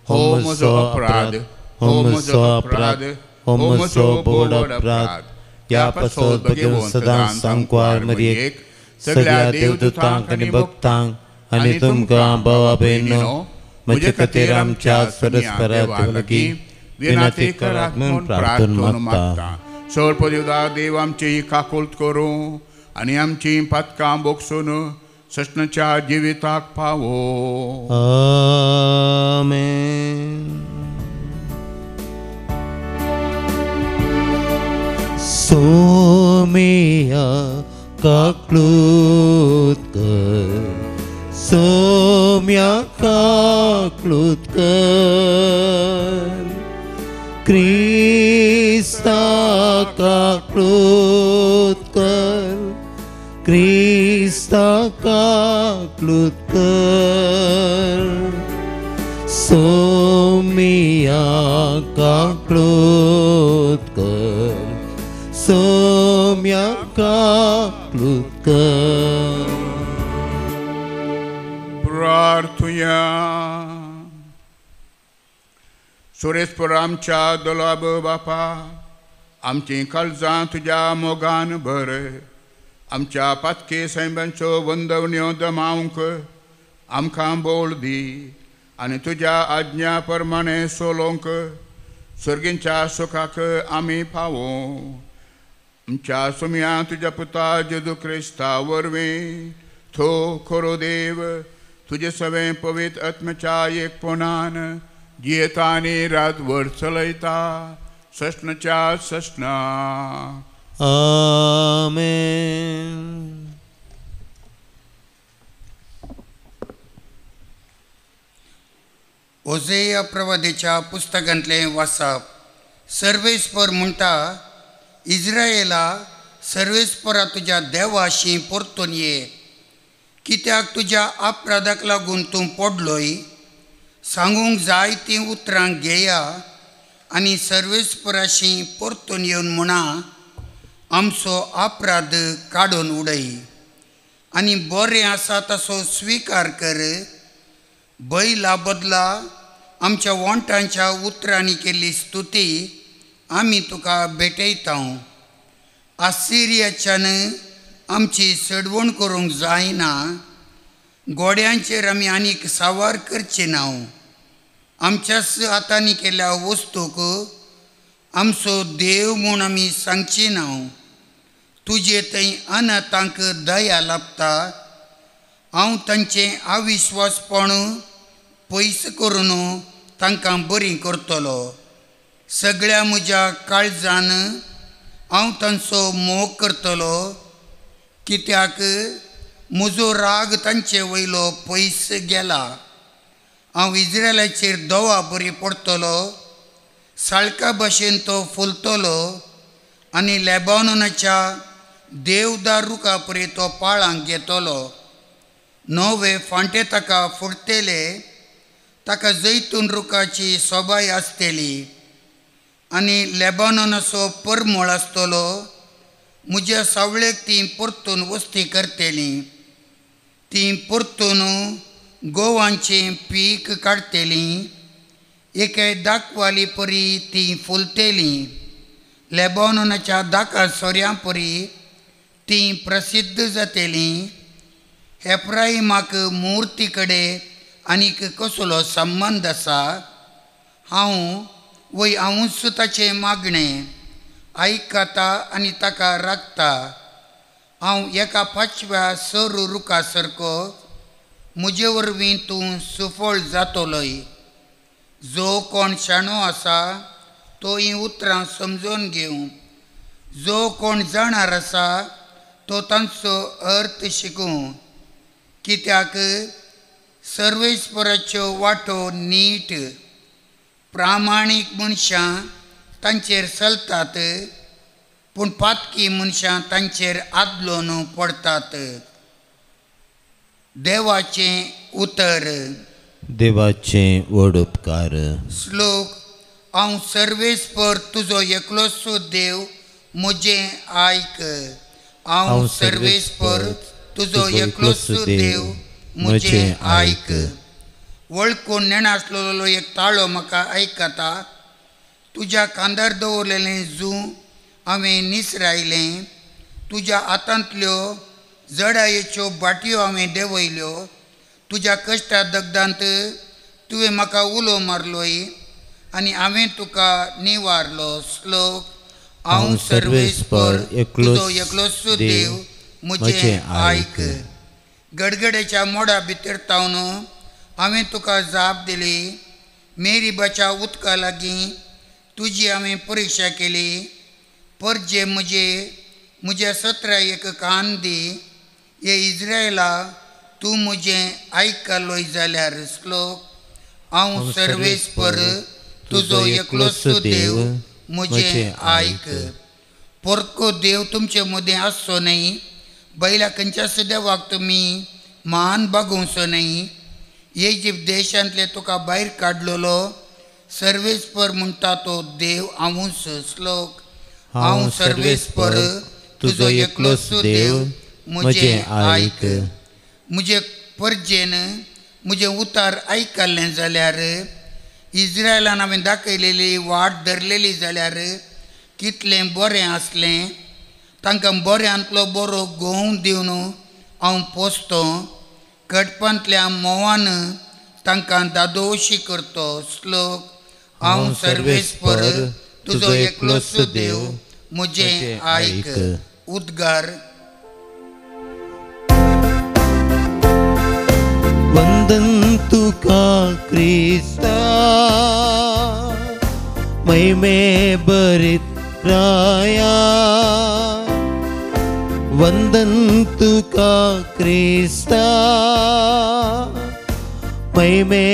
S2: हो म्हजो अपराध, हो म्हजो अपराध, हो म्हजो बोड अपराध. ह्या पासत भगवंत सदां सांकवार मरयेक सगळ्या देवदूतांक आनी भक्तांक आनी तुमकां भावा भयणीनो म्हजे खातीर आमच्या परस्पराक लागीं विनंती करात म्हूण प्रार्थना मागता.
S5: सर पदवीदार देव आमची काकुळट करूं आनी आमची पातकां बोगसून सस्नाच्या जिविताक पावो.
S2: आमेन. सोमिया काकलूत कर, सोम्या काकलूत कर, क्रिस्ता काकलूत कर, क्रिस्ता काकलूत कर, सोमिया काकलूत कर, सोम्या काकलूत कर.
S5: प्रार्थुया. सुरेशपूर आमच्या दोलाब बापा, आमचीं काळजां तुज्या मोगान भर. आमच्या पातकी सैमांच्यो वंदवण्यो दमावंक आमकां बोळ दी आनी तुज्या आज्ञा प्रमाणे सोलोवंक सर्गींच्या सुखाक आमी पावों. आमच्या सुमया तुज्या पुता जेजू क्रिस्ता वरवीं तो खरो देव तुजे सवें पवित्र आत्म्याच्या एकपणान जियेता आनी रातभर चलयता सस्नाच्या सस्ना.
S2: आमेन.
S6: ओझेया प्रवादेच्या पुस्तकांतलें वाचप. सर्वेस्पर म्हणटा, इस्रायेला सर्वेस्परा तुज्या देवाशी परतून ये, कित्याक तुज्या अपराधाक लागून तूं पडलोय. सांगूंक जाय तीं उतरां घेया आनी सर्वेस्पराशी परतून येवन म्हणा, आमचो अपराध काडून उडय आनी बरें आसा तसो स्विकार कर. बैला बदला आमच्या वोंटांच्या उतरांनी केल्ली स्तुती आमी तुका भेटयता. आसिरियाच्यान आमची सडवण करूंक जायना, गोड्यांचेर आमी आनीक सावार करचे ना. आमच्याच हातांनी केल्ल्या वस्तूक आमचो देव म्हूण आमी सांगची ना. तुजे थंय अनाथांक दया लाभता, हांव तांचें अविश्वासपण पयस करून तांकां बरीं करतलो. सगळ्या म्हज्या काळजान हांव तांचो मोग करतलो, कित्याक म्हजो राग तांचे वयलो पयस गेला. हांव इज्रायलाचेर दोवा बरी पडटलो, साळका भशेन तो फुलतलो आनी लेबानोनाच्या देवदार रुखा परी तो पाळांक घेतलो. नवे फांटे ताका फुटतले, ताका जैतून रुखाची सोबाय आसतली आनी लेबानोनाचो परमळ आसतलो. म्हज्या सावळेक तीं परतून वस्ती करतलीं, तीं परतून गोवांचें पीक काडटलीं, एके दाखवाली परी तीं फुलतलीं. लेबानोनाच्या दाका सोऱ्यां परी तीं प्रसिद्ध जातलीं. एफ्राइमाक मुर्ती कडेन आनीक कसलो संबंद आसा? हांव वय हांवूच ताचें मागणें आयकता आनी ताका राखता. हांव एका पांचव्या सरू रुखा सारको, म्हजे वरवीं तूं सुफळ जातलोय. जो कोण शाणो आसा तो हीं उतरां समजून घेवं, जो कोण जाणार आसा तो तांचो अर्थ शिकूं. कित्याक सर्वेस्पराच्यो वाटो नीट, प्रामाणीक मनशां तांचेर चलतात, पूण पातकी मनशां तांचेर आदलोन पडटात. देवाचें उतर.
S2: देवाचें व्हड उपकार.
S6: श्लोक. हांव सर्वेस्पर तुजो एकलोच देव, म्हजें आयक. हांव सर्वेस्पर तुजो एकलोच देव, म्हजें आयक. वळखून नेणासलेलो एक ताळो म्हाका आयकता. तुज्या कांदार दवरलेलें जूं हांवें निसरायलें, तुज्या हातांतल्यो जडायेच्यो बाटयो हांवें देंवयल्यो. तुज्या कश्टा दगदांत तुवें म्हाका उलो मारलोय आनी हांवें तुका निवारलो. श्लोक. हांव सर्वेस्पर तुजो एकलोच देव, म्हजें आयक. गडगडेच्या मोडा भितर तावन हांवें तुका जाप दिली, मेरीबाच्या उदका लागीं तुजी हांवें परिक्षा केली. परजे म्हजे म्हज्या सतरा एक कान दी, हे इज्रायला तूं म्हजें आयकलोय जाल्यार. श्लोक. हांव सर्वेस्पर तुजो एकलोच देव, म्हजें आयक. परको देव तुमचे मदीं आसचो न्हय, बैला खंयच्याच देवाक तुमी मान बागोवचो न्हय. इजिप्त देशांतले तुका भायर काडलेलो सर्वेस्पर म्हणटा तो देव हांवूच. श्लोक. हांव सर्वेस्पर तुजो एकलोच देव, म्हजें आयक. म्हजे परजेन म्हजें उतार आयकल्लें जाल्यार, इज्रायलान हांवें दाखयलेली वाट धरलेली जाल्यार कितलें बरें आसलें. तांकां बऱ्यांतलो बरो गोंव दिवन हांव पोसतो, कडपांतल्या म्होंवान तांकां दादोशी करतो. श्लोक. हांव सर्वेस्पर तुजो एकलोच देव, म्हजें आयक. उद्गार.
S2: वंदन तुका क्रिस्ता, महिमे भरीत राया. वंदन तुका क्रिस्ता, महिमे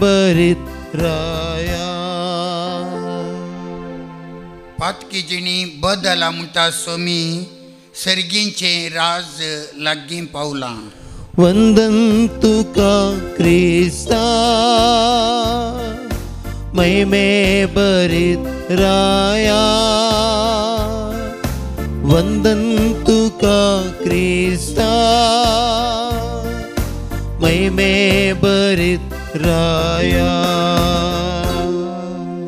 S2: भरीत राया.
S6: पातकी जिणी बदला म्हणटा सोमी, सर्गींचें राज लागीं पावलां.
S2: वंदन तुका क्रिस्ता, महिमे भरीत राया. वंदन तुका क्रिस्ता, महिमे भरीत राया.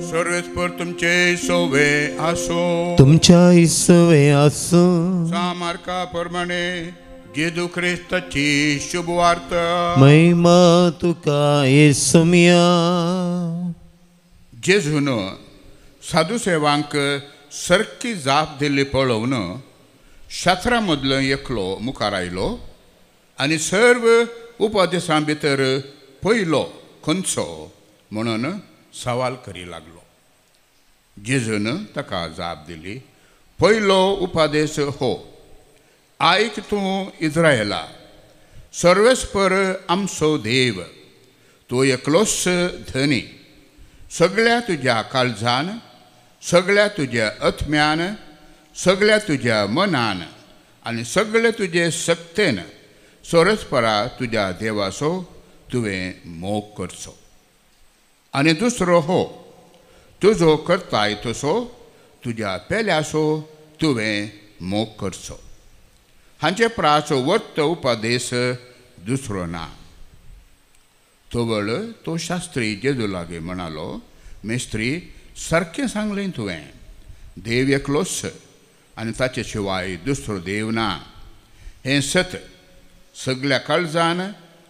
S5: सर्वेस्पर तुमचे सोवे आसो,
S2: तुमच्या इसवे आसो.
S5: सामार्का प्रमाणे जेजू क्रिस्ताची शुभ वार्ता.
S2: महिमा तुका येसुमिया.
S5: जेजून साधुसेवांक सरकी जाप दिल्ली पळोवन शास्त्रा मदलो एकलो मुखार आयलो आनी सर्व उपदेसां भितर पयलो खंयचो म्हणून सवाल करी लागलो. जेजून ताका जाप दिली, पयलो उपदेश हो, आयक तूं इज्रायला, सर्वेस्पर आमचो देव तो एकलोच धनी. सगळ्या तुज्या काळजान, सगळ्या तुज्या आत्म्यान, सगळ्या तुज्या मनान आनी सगळे तुजे शक्तेन सोरसपरा तुज्या देवाचो तुवें मोग करचो. आनी दुसरो हो, तुजो करताय तसो तुज्या पेल्याचो तुवें मोग करचो. हांचे प्राचो वर्त उपदेश दुसरो ना. तवळ तो शास्त्री जेजू लागीं म्हणालो, मेस्त्री, सारकें सांगलें तुवें, देव एकलोच आनी ताचे शिवाय दुसरो देव ना. हें सत सगळ्या काळजान,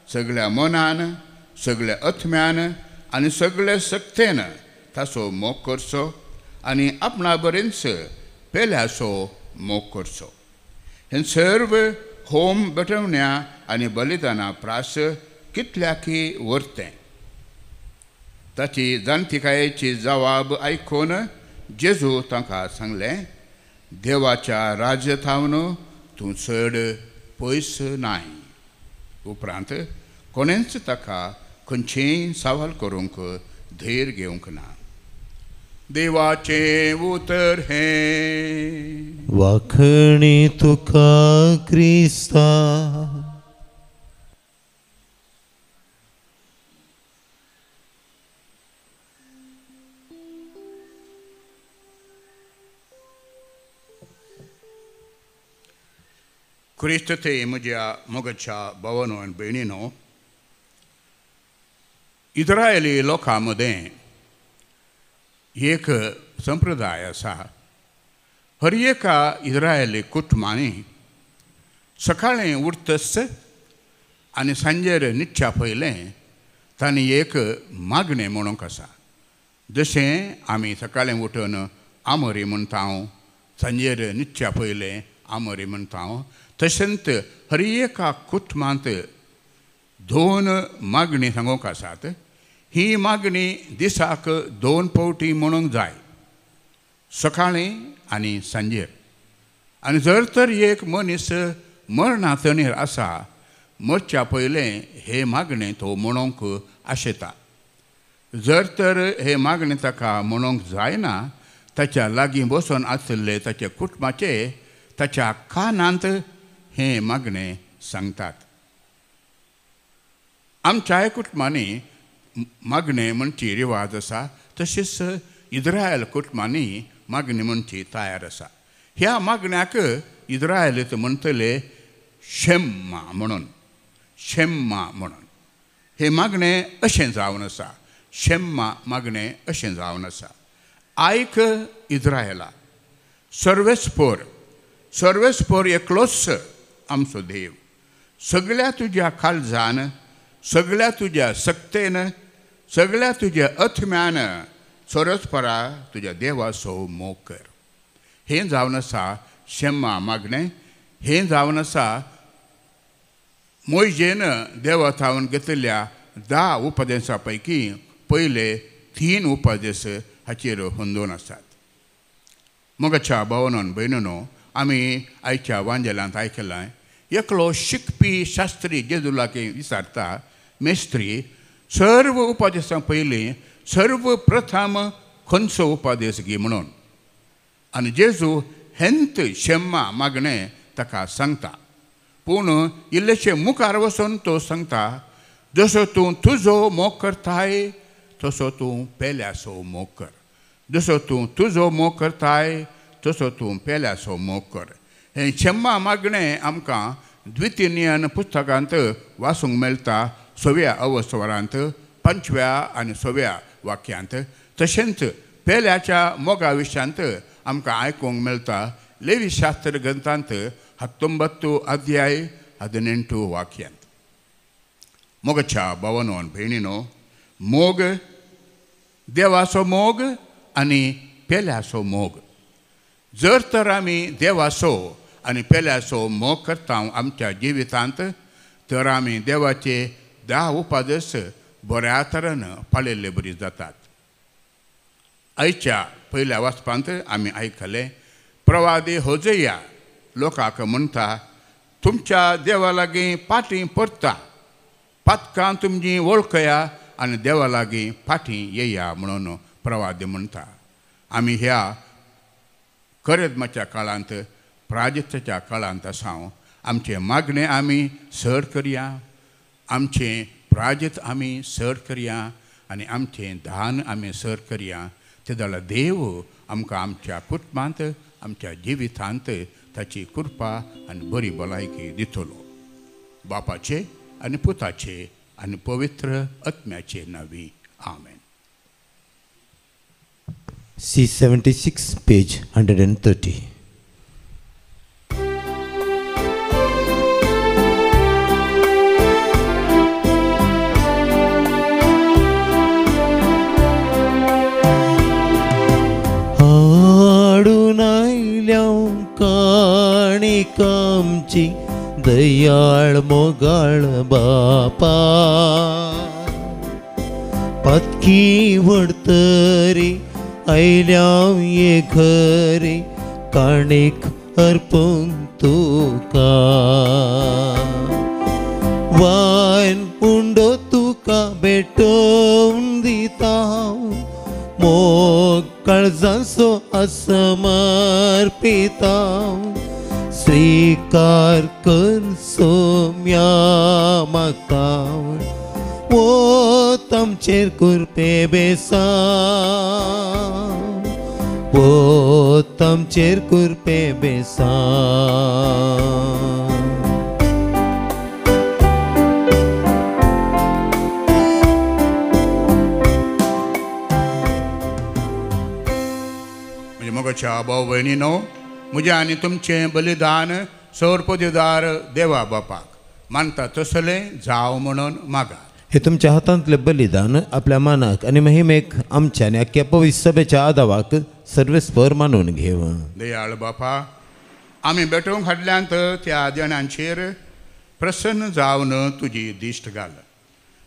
S5: सगळ्या मनान, सगळ्या आत्म्यान आनी सगळ्या शक्तेन ताचो मोग करचो आनी आपणा बरेंच पेल्याचो मोग करचो. हें सर्व होम बटवण्या आनी बलिदाना प्रास कितल्याकी वरतें. ताची जाणतिकायेची जवाब आयकून जेजू तांकां सांगलें, देवाच्या राज्य थावन तूं चड पयस नाय. उपरांत कोणेंच ताका खंयचेंय सवाल करूंक धैर्य घेवंक ना. देवाचें उतर हें.
S2: वाखणी तुका क्रिस्ता.
S5: क्रिस्त ते म्हज्या मोगाच्या भावानो आनी भयणीनो, इस्रायली लोकां मदें एक संप्रदाय आसा. हर एका इस्रायली कुटुंबांनी सकाळीं उठतच आनी सांजेर न्हिदच्या पयलें तांणी एक मागणें म्हणूंक आसा. जशें आमी सकाळीं उठून आमोरी म्हणटा, सांजेर न्हिदच्या पयलें आमोरी म्हणटा, तशेंच हर एका कुटुंबांत दोन मागणी सांगूंक आसात. ही मागणी दिसाक दोन फावटी म्हणूंक जाय, सकाळीं आनी सांजेर. आनी जर तर एक मनीस मरणा तणीर आसा, मरच्या पयलें हे मागणें तो म्हणूंक आशेता. जर तर हे मागणें ताका म्हणूंक जायना, ताच्या लागीं बसून आशिल्ले ताच्या कुटुंबाचे ताच्या कानांत हें मागणें सांगतात. आमच्याय कुटुंबांनी मागणें म्हणची रिवाज आसा, तशेंच इस्रायल कुटुंबांनी मागणी म्हणची तयार आसा. ह्या मागण्याक इस्रायलीत म्हणटले शेम्मा म्हणून, शेम्मा म्हणून. हें मागणें अशें जावन आसा, शेम्मा मागणें अशें जावन आसा. आयक इस्रायला, सर्वेस्पोर, सर्वेस्पोर एकलोच आमचो देव. सगळ्या तुज्या काळजान, सगळ्या तुज्या शक्तेन, सगळ्या तुज्या आत्म्यान सोरसपरा तुज्या देवाचो मोग कर. हें जावन आसा शेम्मा मागणें. हें जावन आसा मोयजेन देवा थावन घेतिल्ल्या 10 उपदेसा पैकी पयले 3 उपदेश हाचेर होंदोवन आसात. मोगाच्या भावानो भयणीनो, आमी आयच्या वांजेलांत आयकलां, एकलो शिकपी शास्त्री जेजू लागीं विचारता, मेस्त्री, सर्व उपदेसां पयलीं सर्व प्रथम खंयचो उपदेश गी म्हणून. आनी जेजू हेंत शेम्मा मागणें ताका सांगता. पूण इल्लेशें मुखार वचून तो सांगता, जसो तूं तुजो मोग करताय तसो तूं पेल्याचो मोग कर. जसो तूं तुजो मोग करताय तसो तूं पेल्याचो मोग कर. हें शेम्मा मागणें आमकां द्वितीयन पुस्तकांत वाचूंक मेळटा, 6व्या अवसरांत 5व्या आनी 6व्या वाक्यांत. तशेंच पेल्याच्या मोगा विशयांत आमकां आयकूंक मेळटा लेवी शास्त्र ग्रंथांत 19 अध्याय 18 वाक्यांत. मोगाच्या भावानो आनी भयणीनो, मोग, देवाचो मोग आनी पेल्याचो मोग. जर तर आमी देवाचो आनी पेल्याचो मोग करता आमच्या जिवितांत, तर आमी देवाचे 10 उपदेश बऱ्या तरेन पाळिल्ले बरी जातात. आयच्या पयल्या वाचपांत आमी आयकलें, प्रवादी होजया लोकांक म्हणटा, तुमच्या देवा लागीं पाटी परता, पातकां तुमची वळखया आनी देवा लागीं फाटीं येया म्हणून प्रवाद्य म्हणटा. आमी ह्या करेदमाच्या काळांत प्राजक्ताच्या काळांत आसा. आमचें मागणें आमी सर करया, आमचें प्राजत आमी सर करया आनी आमचें दान आमी सर करया. ते जाल्यार देव आमकां आमच्या कुटुंबांत आमच्या जिवितांत ताची कृपा आनी बरी भलायकी दितलो. बापाचे आनी पुताचे आनी पवित्र आत्म्याचे नांवी आमेन.
S2: C76 page 130. हाडून आयल्या काणिकामची दयाळ मोगाळ बापा, पातकी व्हडतरी आयल्या ये घरी काणीक अर्पूंक तुका. वायन उंडो तुका भेटोवन दिता, मोग काळजाचो असमर्पिता, स्वीकार कर सोम्या मागता, वोत आमचेर कृपे बेसा, वोत आमचेर कृपे बेसा.
S5: म्हज्या मोगाच्या भाव भयणीनो, म्हजें आनी तुमचें बलिदान सौरपदेदार देवा बापाक मानता तसलें जावं म्हणून मागात.
S2: हे तुमच्या हातांतले बलिदान आपल्या मानाक आनी महिमेक आमच्या आनी अख्ख्या पवित्र सभेच्या आदावाक सर्वेस्पर मानून घेव.
S5: दयाळ बापा, आमी भेटोवंक हाडल्यांत त्या देणांचेर प्रसन्न जावन तुजी दिश्ट घाल.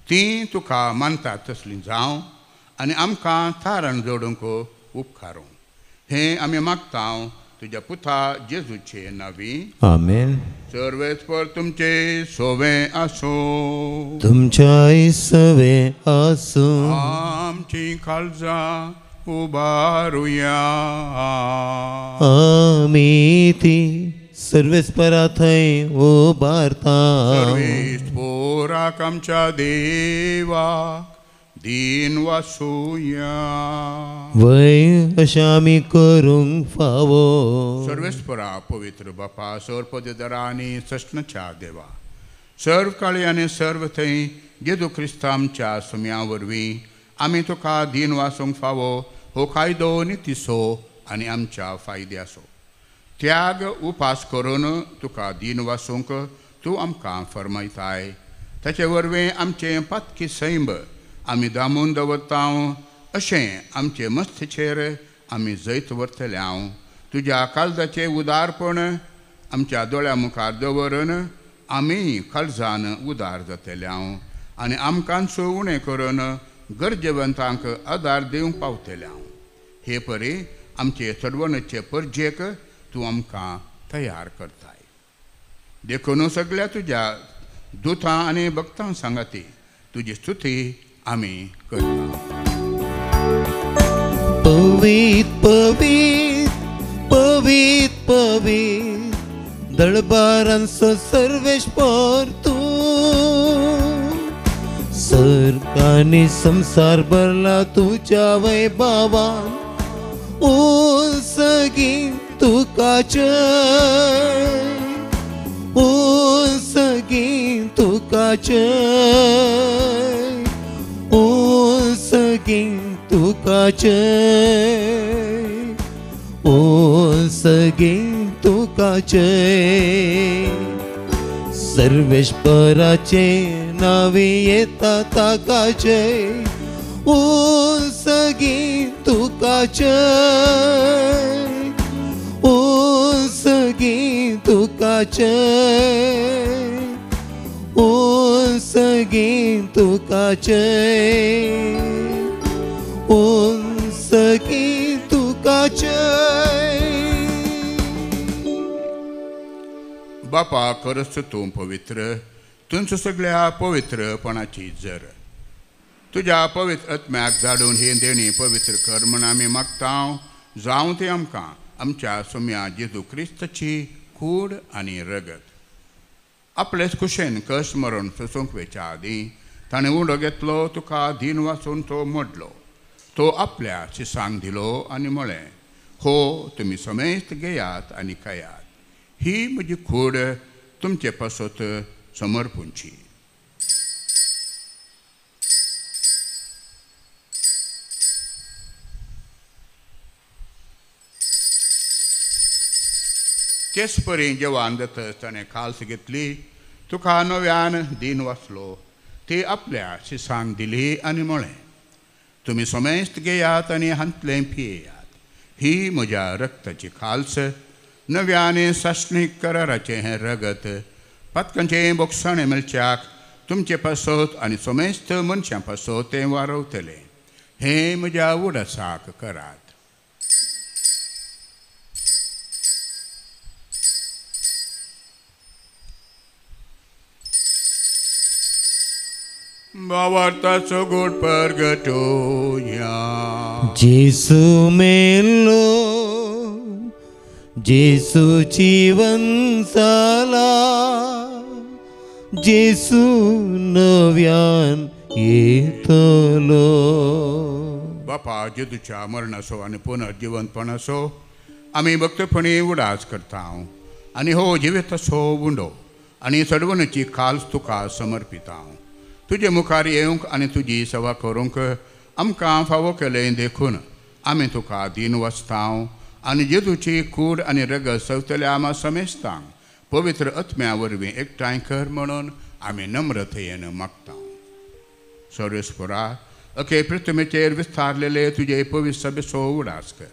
S5: ती तुका मानता तसली जावं आनी आमकां तारण जोडूंक उपकारूं. हें आमी मागता तुज्या पुता जेजूचे नांवी.
S2: आमेन.
S5: सर्वेस्पर तुमचे सोवे आसूं,
S2: तुमच्याय सवे आसूं.
S5: आमची काळजां उबारुया.
S2: आमी ती सर्वेस्परा थंय उबारता.
S5: सर्वेस्पराक आमच्या देवाक दीन वासुया.
S2: वय अशें आमी करूंक फावो.
S5: सर्वेस्परा पवित्र बापा, सर्वपदेदारा आनी सस्नच्या देवा, सर्व काळी आनी सर्व थंय जेजू क्रिस्ता आमच्या सुम्या वरवीं आमी तुका दीन वासूंक फावो हो कायदो नितीसो आनी आमच्या फायद्याचो. त्याग उपास करून तुका दीन वासूंक तूं आमकां फर्मायताय. ताचे वरवीं आमचें पातकी सैंब आमी दामून दवरता. अशें आमचे मस्तीचेर आमी जैत व्हरतले. हांव तुज्या काळजाचें उदारपण आमच्या दोळ्या मुखार दवरून आमी काळजान उदार जातले. हांव आनी आमकांच उणें करून गरजेवंतांक आदार दिवंक पावतले. हांव हे परी आमचे चडवणचे परजेक तूं आमकां तयार करताय. देखून सगळ्या तुज्या दुतां आनी भक्तां सांगाती तुजी स्तुती आमी करता.
S2: पवीत पवीत पवीत पवीत दळबारांचो सर्वेस्पर तूं, सर्गांनी संवसार भरला तुज्या वैभवान. उसगी तुका जय, उसगी तुका जय, उसगी तुका जय, उसगी तुका जय. सर्वेस्पराचे नावे येता ताका जय, उसगी तुका जय, उसगी तुका जय, उसगी तुका जय, उसगी तुका जय.
S5: बापा खरंच तूं पवित्र, तुमचो सगळ्या पवित्रपणाची जर. तुज्या पवित्र आत्म्याक धाडून ही देणी पवित्र कर म्हण आमी मागता. जावं तें आमकां आमच्या सोम्या जेजू क्रिस्ताची कूड आनी रगत. आपलेच कुशेन कस मरण सोसूंक वेच्या आदीं ताणें उंडो घेतलो, तुका दीन वाचून तो मोडलो, तो आपल्या शिसांक दिलो आनी म्हळें, हो तुमी समेस्त घेयात आनी खायात, ही म्हजी कूड तुमचे पासत समर्पूंची. तेच परी जेवण जातच ताणें खाल्स घेतली, तुका नव्यान दीन वाचलो, ती आपल्या शिसांक दिली आनी म्हळें, तुमी समेस्त घेयात आनी हांतलें पियेयात, ही म्हज्या रक्ताची खाल्स, नव्या आनी सासणीक कराराचें हें रगत, पातकांचें बोगसाणें मेळच्याक तुमचे पासत आनी समेस्त मनशां पासत तें वारवतलें. हें म्हज्या उडासाक करात. भावार्थाचो गोड परगटोया.
S2: जेसू मेलो, जेसू जीवन जाला, जेसू नव्यान येतलो.
S5: बापा, जेजूच्या मरणाचो आनी पुनर्जिवंतपणाचो आमी भक्तपणी उडास करता आनी हो जिविताचो उंडो आनी चडवणेची खाल्स तुका समर्पिता. तुजे मुखार येवंक आनी तुजी सेवा करूंक आमकां फावो केलें देखून आमी तुका दीन वाचता आनी जेजूची कूड आनी रगत सवतल्या आमा समेस्तांक पवित्र आत्म्या वरवीं एकठांय कर म्हणून आमी नम्रतेन मागता. सर्वेस्परा, अखे पृथ्वीचेर विस्तारलेले तुजे पवित्र सभेचो उडास कर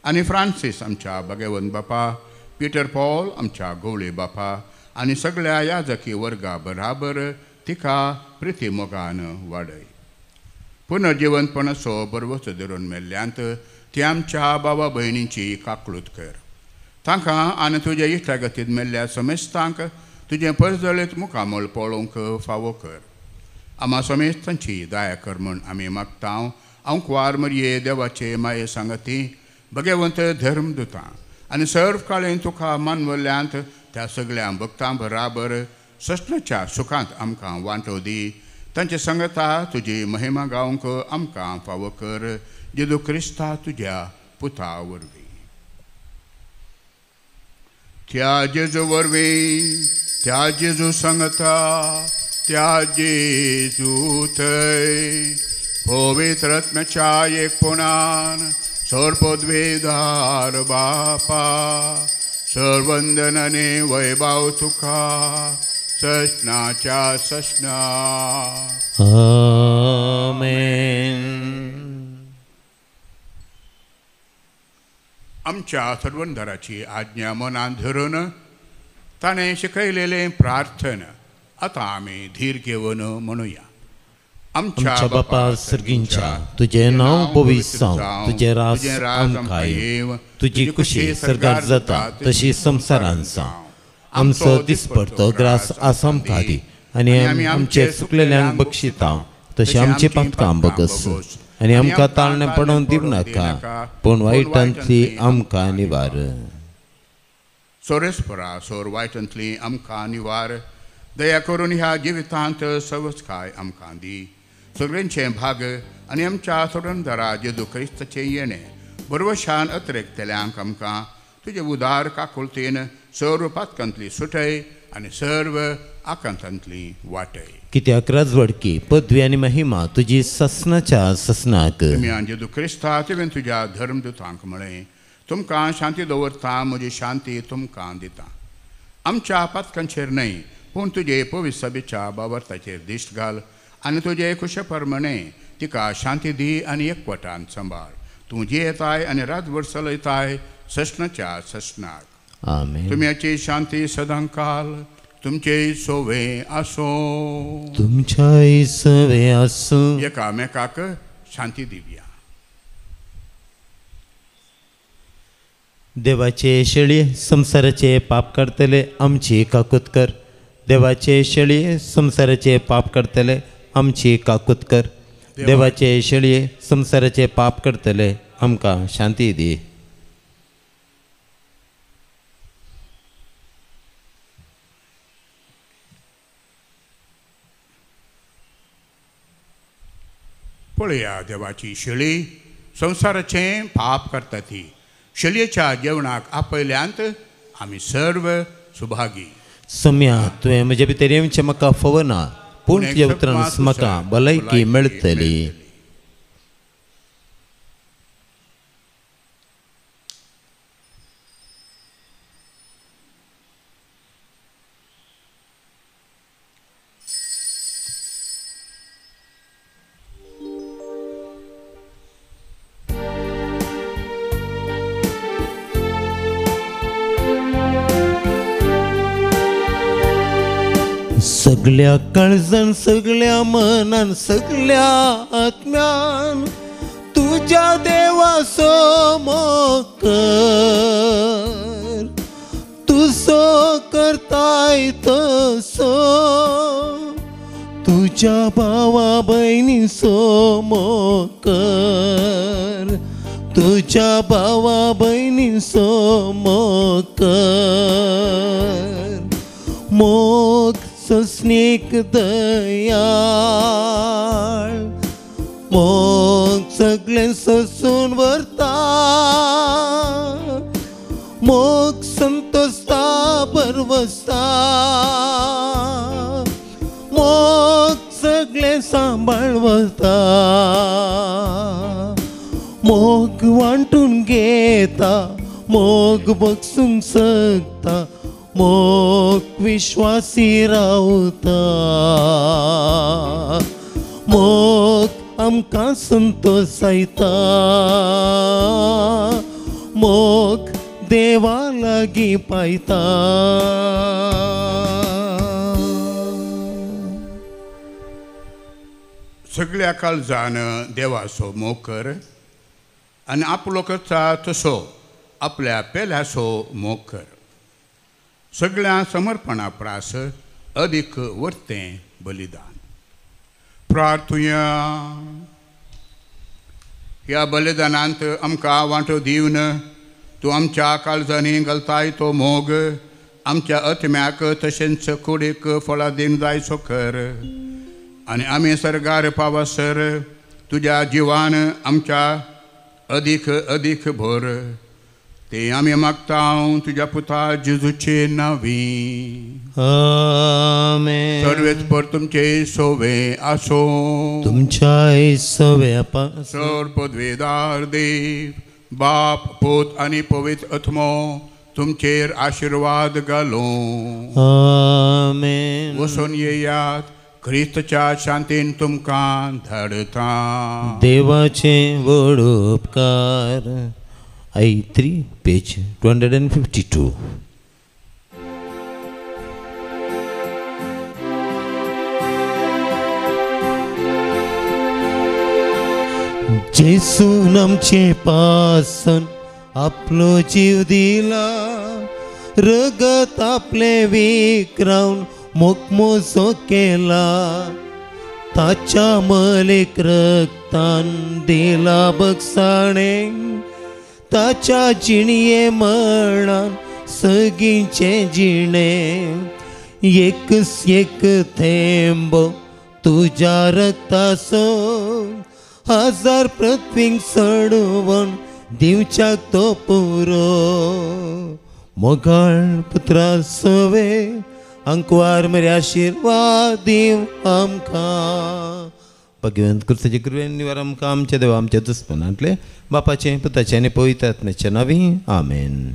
S5: आनी फ्रांसीस आमच्या भगवंत बापा, पिटर पॉल आमच्या गवळी बापा आनी सगळ्या याजकी वर्गा बराबर तिका प्रिती मोगान वाडय. पुनर्जिवंतपणाचो बरवचो धरून मेल्ल्यांत ती आमच्या बाबा भयणींची काकळूत कर. तांकां आनी तुज्या इश्टागतींत मेल्ल्या समेस्तांक तुजें परजळीत मुखामळ पळोवंक फावो कर. आमा समेस्तांची दया कर म्हण आमी मागता. आंकवार मरये देवाचे माये सांगती भगवंत धर्मदुतां आनी सर्व काळेन तुका मानवल्ल्यांत त्या सगळ्या भक्तां बराबर सस्नाच्या सुखांत आमकां वांटो दी. तांचे सांगता तुजी महिमा गावंक आमकां फावो कर, जेजू क्रिस्ता तुज्या पुता वरवीं. त्या जेजू वरवीं, त्या जेजू सांगता, त्या जेजू थंय पवित्र आत्म्याच्या एकपणान सर्वपदवीधार बापा, सर्वंदनाने वैभव तुका ससनाच्या ससना.
S2: आमेन.
S5: आमच्या सर्वंधराची आज्ञा मनान धरून ताणें शिकयलेलें प्रार्थना आतां आमी धीर घेवन म्हणुया.
S2: आमच्या बापा सर्गींच्या, तुजें नांव पवित्र जावं, तुजें राज आमकां येवं, तुजी खुशी सर्गार जाता तशी संवसारांत जावं. आमचो दिसपडतो ग्रास आज आमकां दी आनी आमी आमचे चुकलेल्यांक बक्षिता तशें आमचे पातकां बगस आनी आमकां ताळणें पडोवन दिवं नाका, पूण वायटांतली आमकां निवार.
S5: सोरेस्परा, सोर वायटांतली आमकां निवार. दया करून ह्या जिवितांत सवसकाय आमकां दी. सगळ्यांचे भाग आनी आमच्या सोडणदारा जेजू क्रिस्ताचें येणें बरवशान अतिरेकतल्यांक आमकां तुजे उदार काकुळतेन सर्व पातकांतली सुटय आनी सर्व आकांतांतली वाटय.
S2: कित्याक राजवडकी पदवी आनी महिमा तुजी ससनाच्या ससनाक.
S5: तुमी जेजू क्रिस्ता तुवें तुज्या धर्मदुतांक म्हळें, तुमकां शांती दवरता, म्हजी शांती तुमकां दिता. आमच्या पातकांचेर न्हय पूण तुजे पवित्र सभेच्या बावर्ताचेर दिश्ट घाल आनी तुजे खुशे प्रमाणे तिका शांती दी आनी एकवटान सांबाळ. तूं जियेताय आनी रातभर चलयताय ससनाच्या ससनाक.
S2: आमेन.
S5: तुमची शांती सदांकाल तुमचे सोवे आसूं,
S2: तुमच्याय सोवे आसूं.
S5: एकामेकाक शांती दिवया.
S2: देवाचे शेळये संवसाराचे पाप काडटले आमची काकूत कर. देवाचे शेळये संवसाराचे पाप काडटले आमची काकूत कर. देवाचे शेळये संवसाराचे पाप करतले आमकां शांती दी.
S5: पळया देवाची शेळी संवसाराचें पाप करता ती. शेळयेच्या जेवणाक आपयल्यांत आमी सर्व सुभागी.
S2: सम्या तुवें म्हज्या भितर येवचें म्हाका फवना, पूण तुज्या उतरान म्हाका भलायकी मेळटली. सगळ्या काळजान सगळ्या मनान सगळ्या आत्म्यान तुज्या देवाचो मोग कर, तुजो करताय तसो तुज्या भावा भयणीचो मोग कर, तुज्या भावा भयणीचो मोग कर. मोग सस्नीक दयाळ, मोग सगळें ससून व्हरता, मोग संतोषता बरवसता, मोग सगळें सांबाळ वता, मोग वांटून घेता, मोग बगसूंक शकता, मोग विश्वासी रावता, मोग आमकां संतोषायता, मोग देवा लागीं पायता.
S5: सगळ्या काळजान देवाचो मोग कर आनी आपलो करता तसो आपल्या पेल्याचो मोग कर. सगळ्या समर्पणा प्रास अदीक वर्तें बलिदान. प्रार्थुया. ह्या बलिदानांत आमकां वांटो दिवन तूं आमच्या काळजांनी घालताय तो मोग आमच्या आत्म्याक तशेंच कुडीक फळां दिवन जायचो कर आनी आमी सर्गार पावसर तुज्या जिवान आमच्या अदीक अदीक भर. ते आमी मागता तुज्या पुता जेजूचे नांवी.
S2: आमेन.
S5: सर्वेच पर तुमचे सोवे आसो,
S2: तुमच्याय सोवे.
S5: सर पदवेदार देव बाप पूत आनी पवित्र आत्मो तुमचेर आशिर्वाद घालो.
S2: आमेन.
S5: वचून येयात, क्रिस्तच्या शांतीन तुमकां धाडता.
S2: देवाचे व्हड उपकार. I3 page 252. जेसून आमचे पासून आपलो जीव दिला, रगत आपले विक्रावन मोकमोजो केला, ताच्या मलेक रक्तान दिला बगसाणे, ताच्या जिणये मरणान सगळींचे जिणे. एक एक थेंबो तुज्या रक्ताचो हजार पृथ्वींक चडोवन दिवच्याक तो पुरो. मोगाळ पुत्रा सवे अंकवार मरे आशिर्वाद दिव आमकां. भगवंत कृताचे कृपेन निवार आमकां आमच्या देवा आमच्या दुस्मनांतले बापाचें पुताचें आनी पवित्र आत्म्याच्या नांवी. आमेन.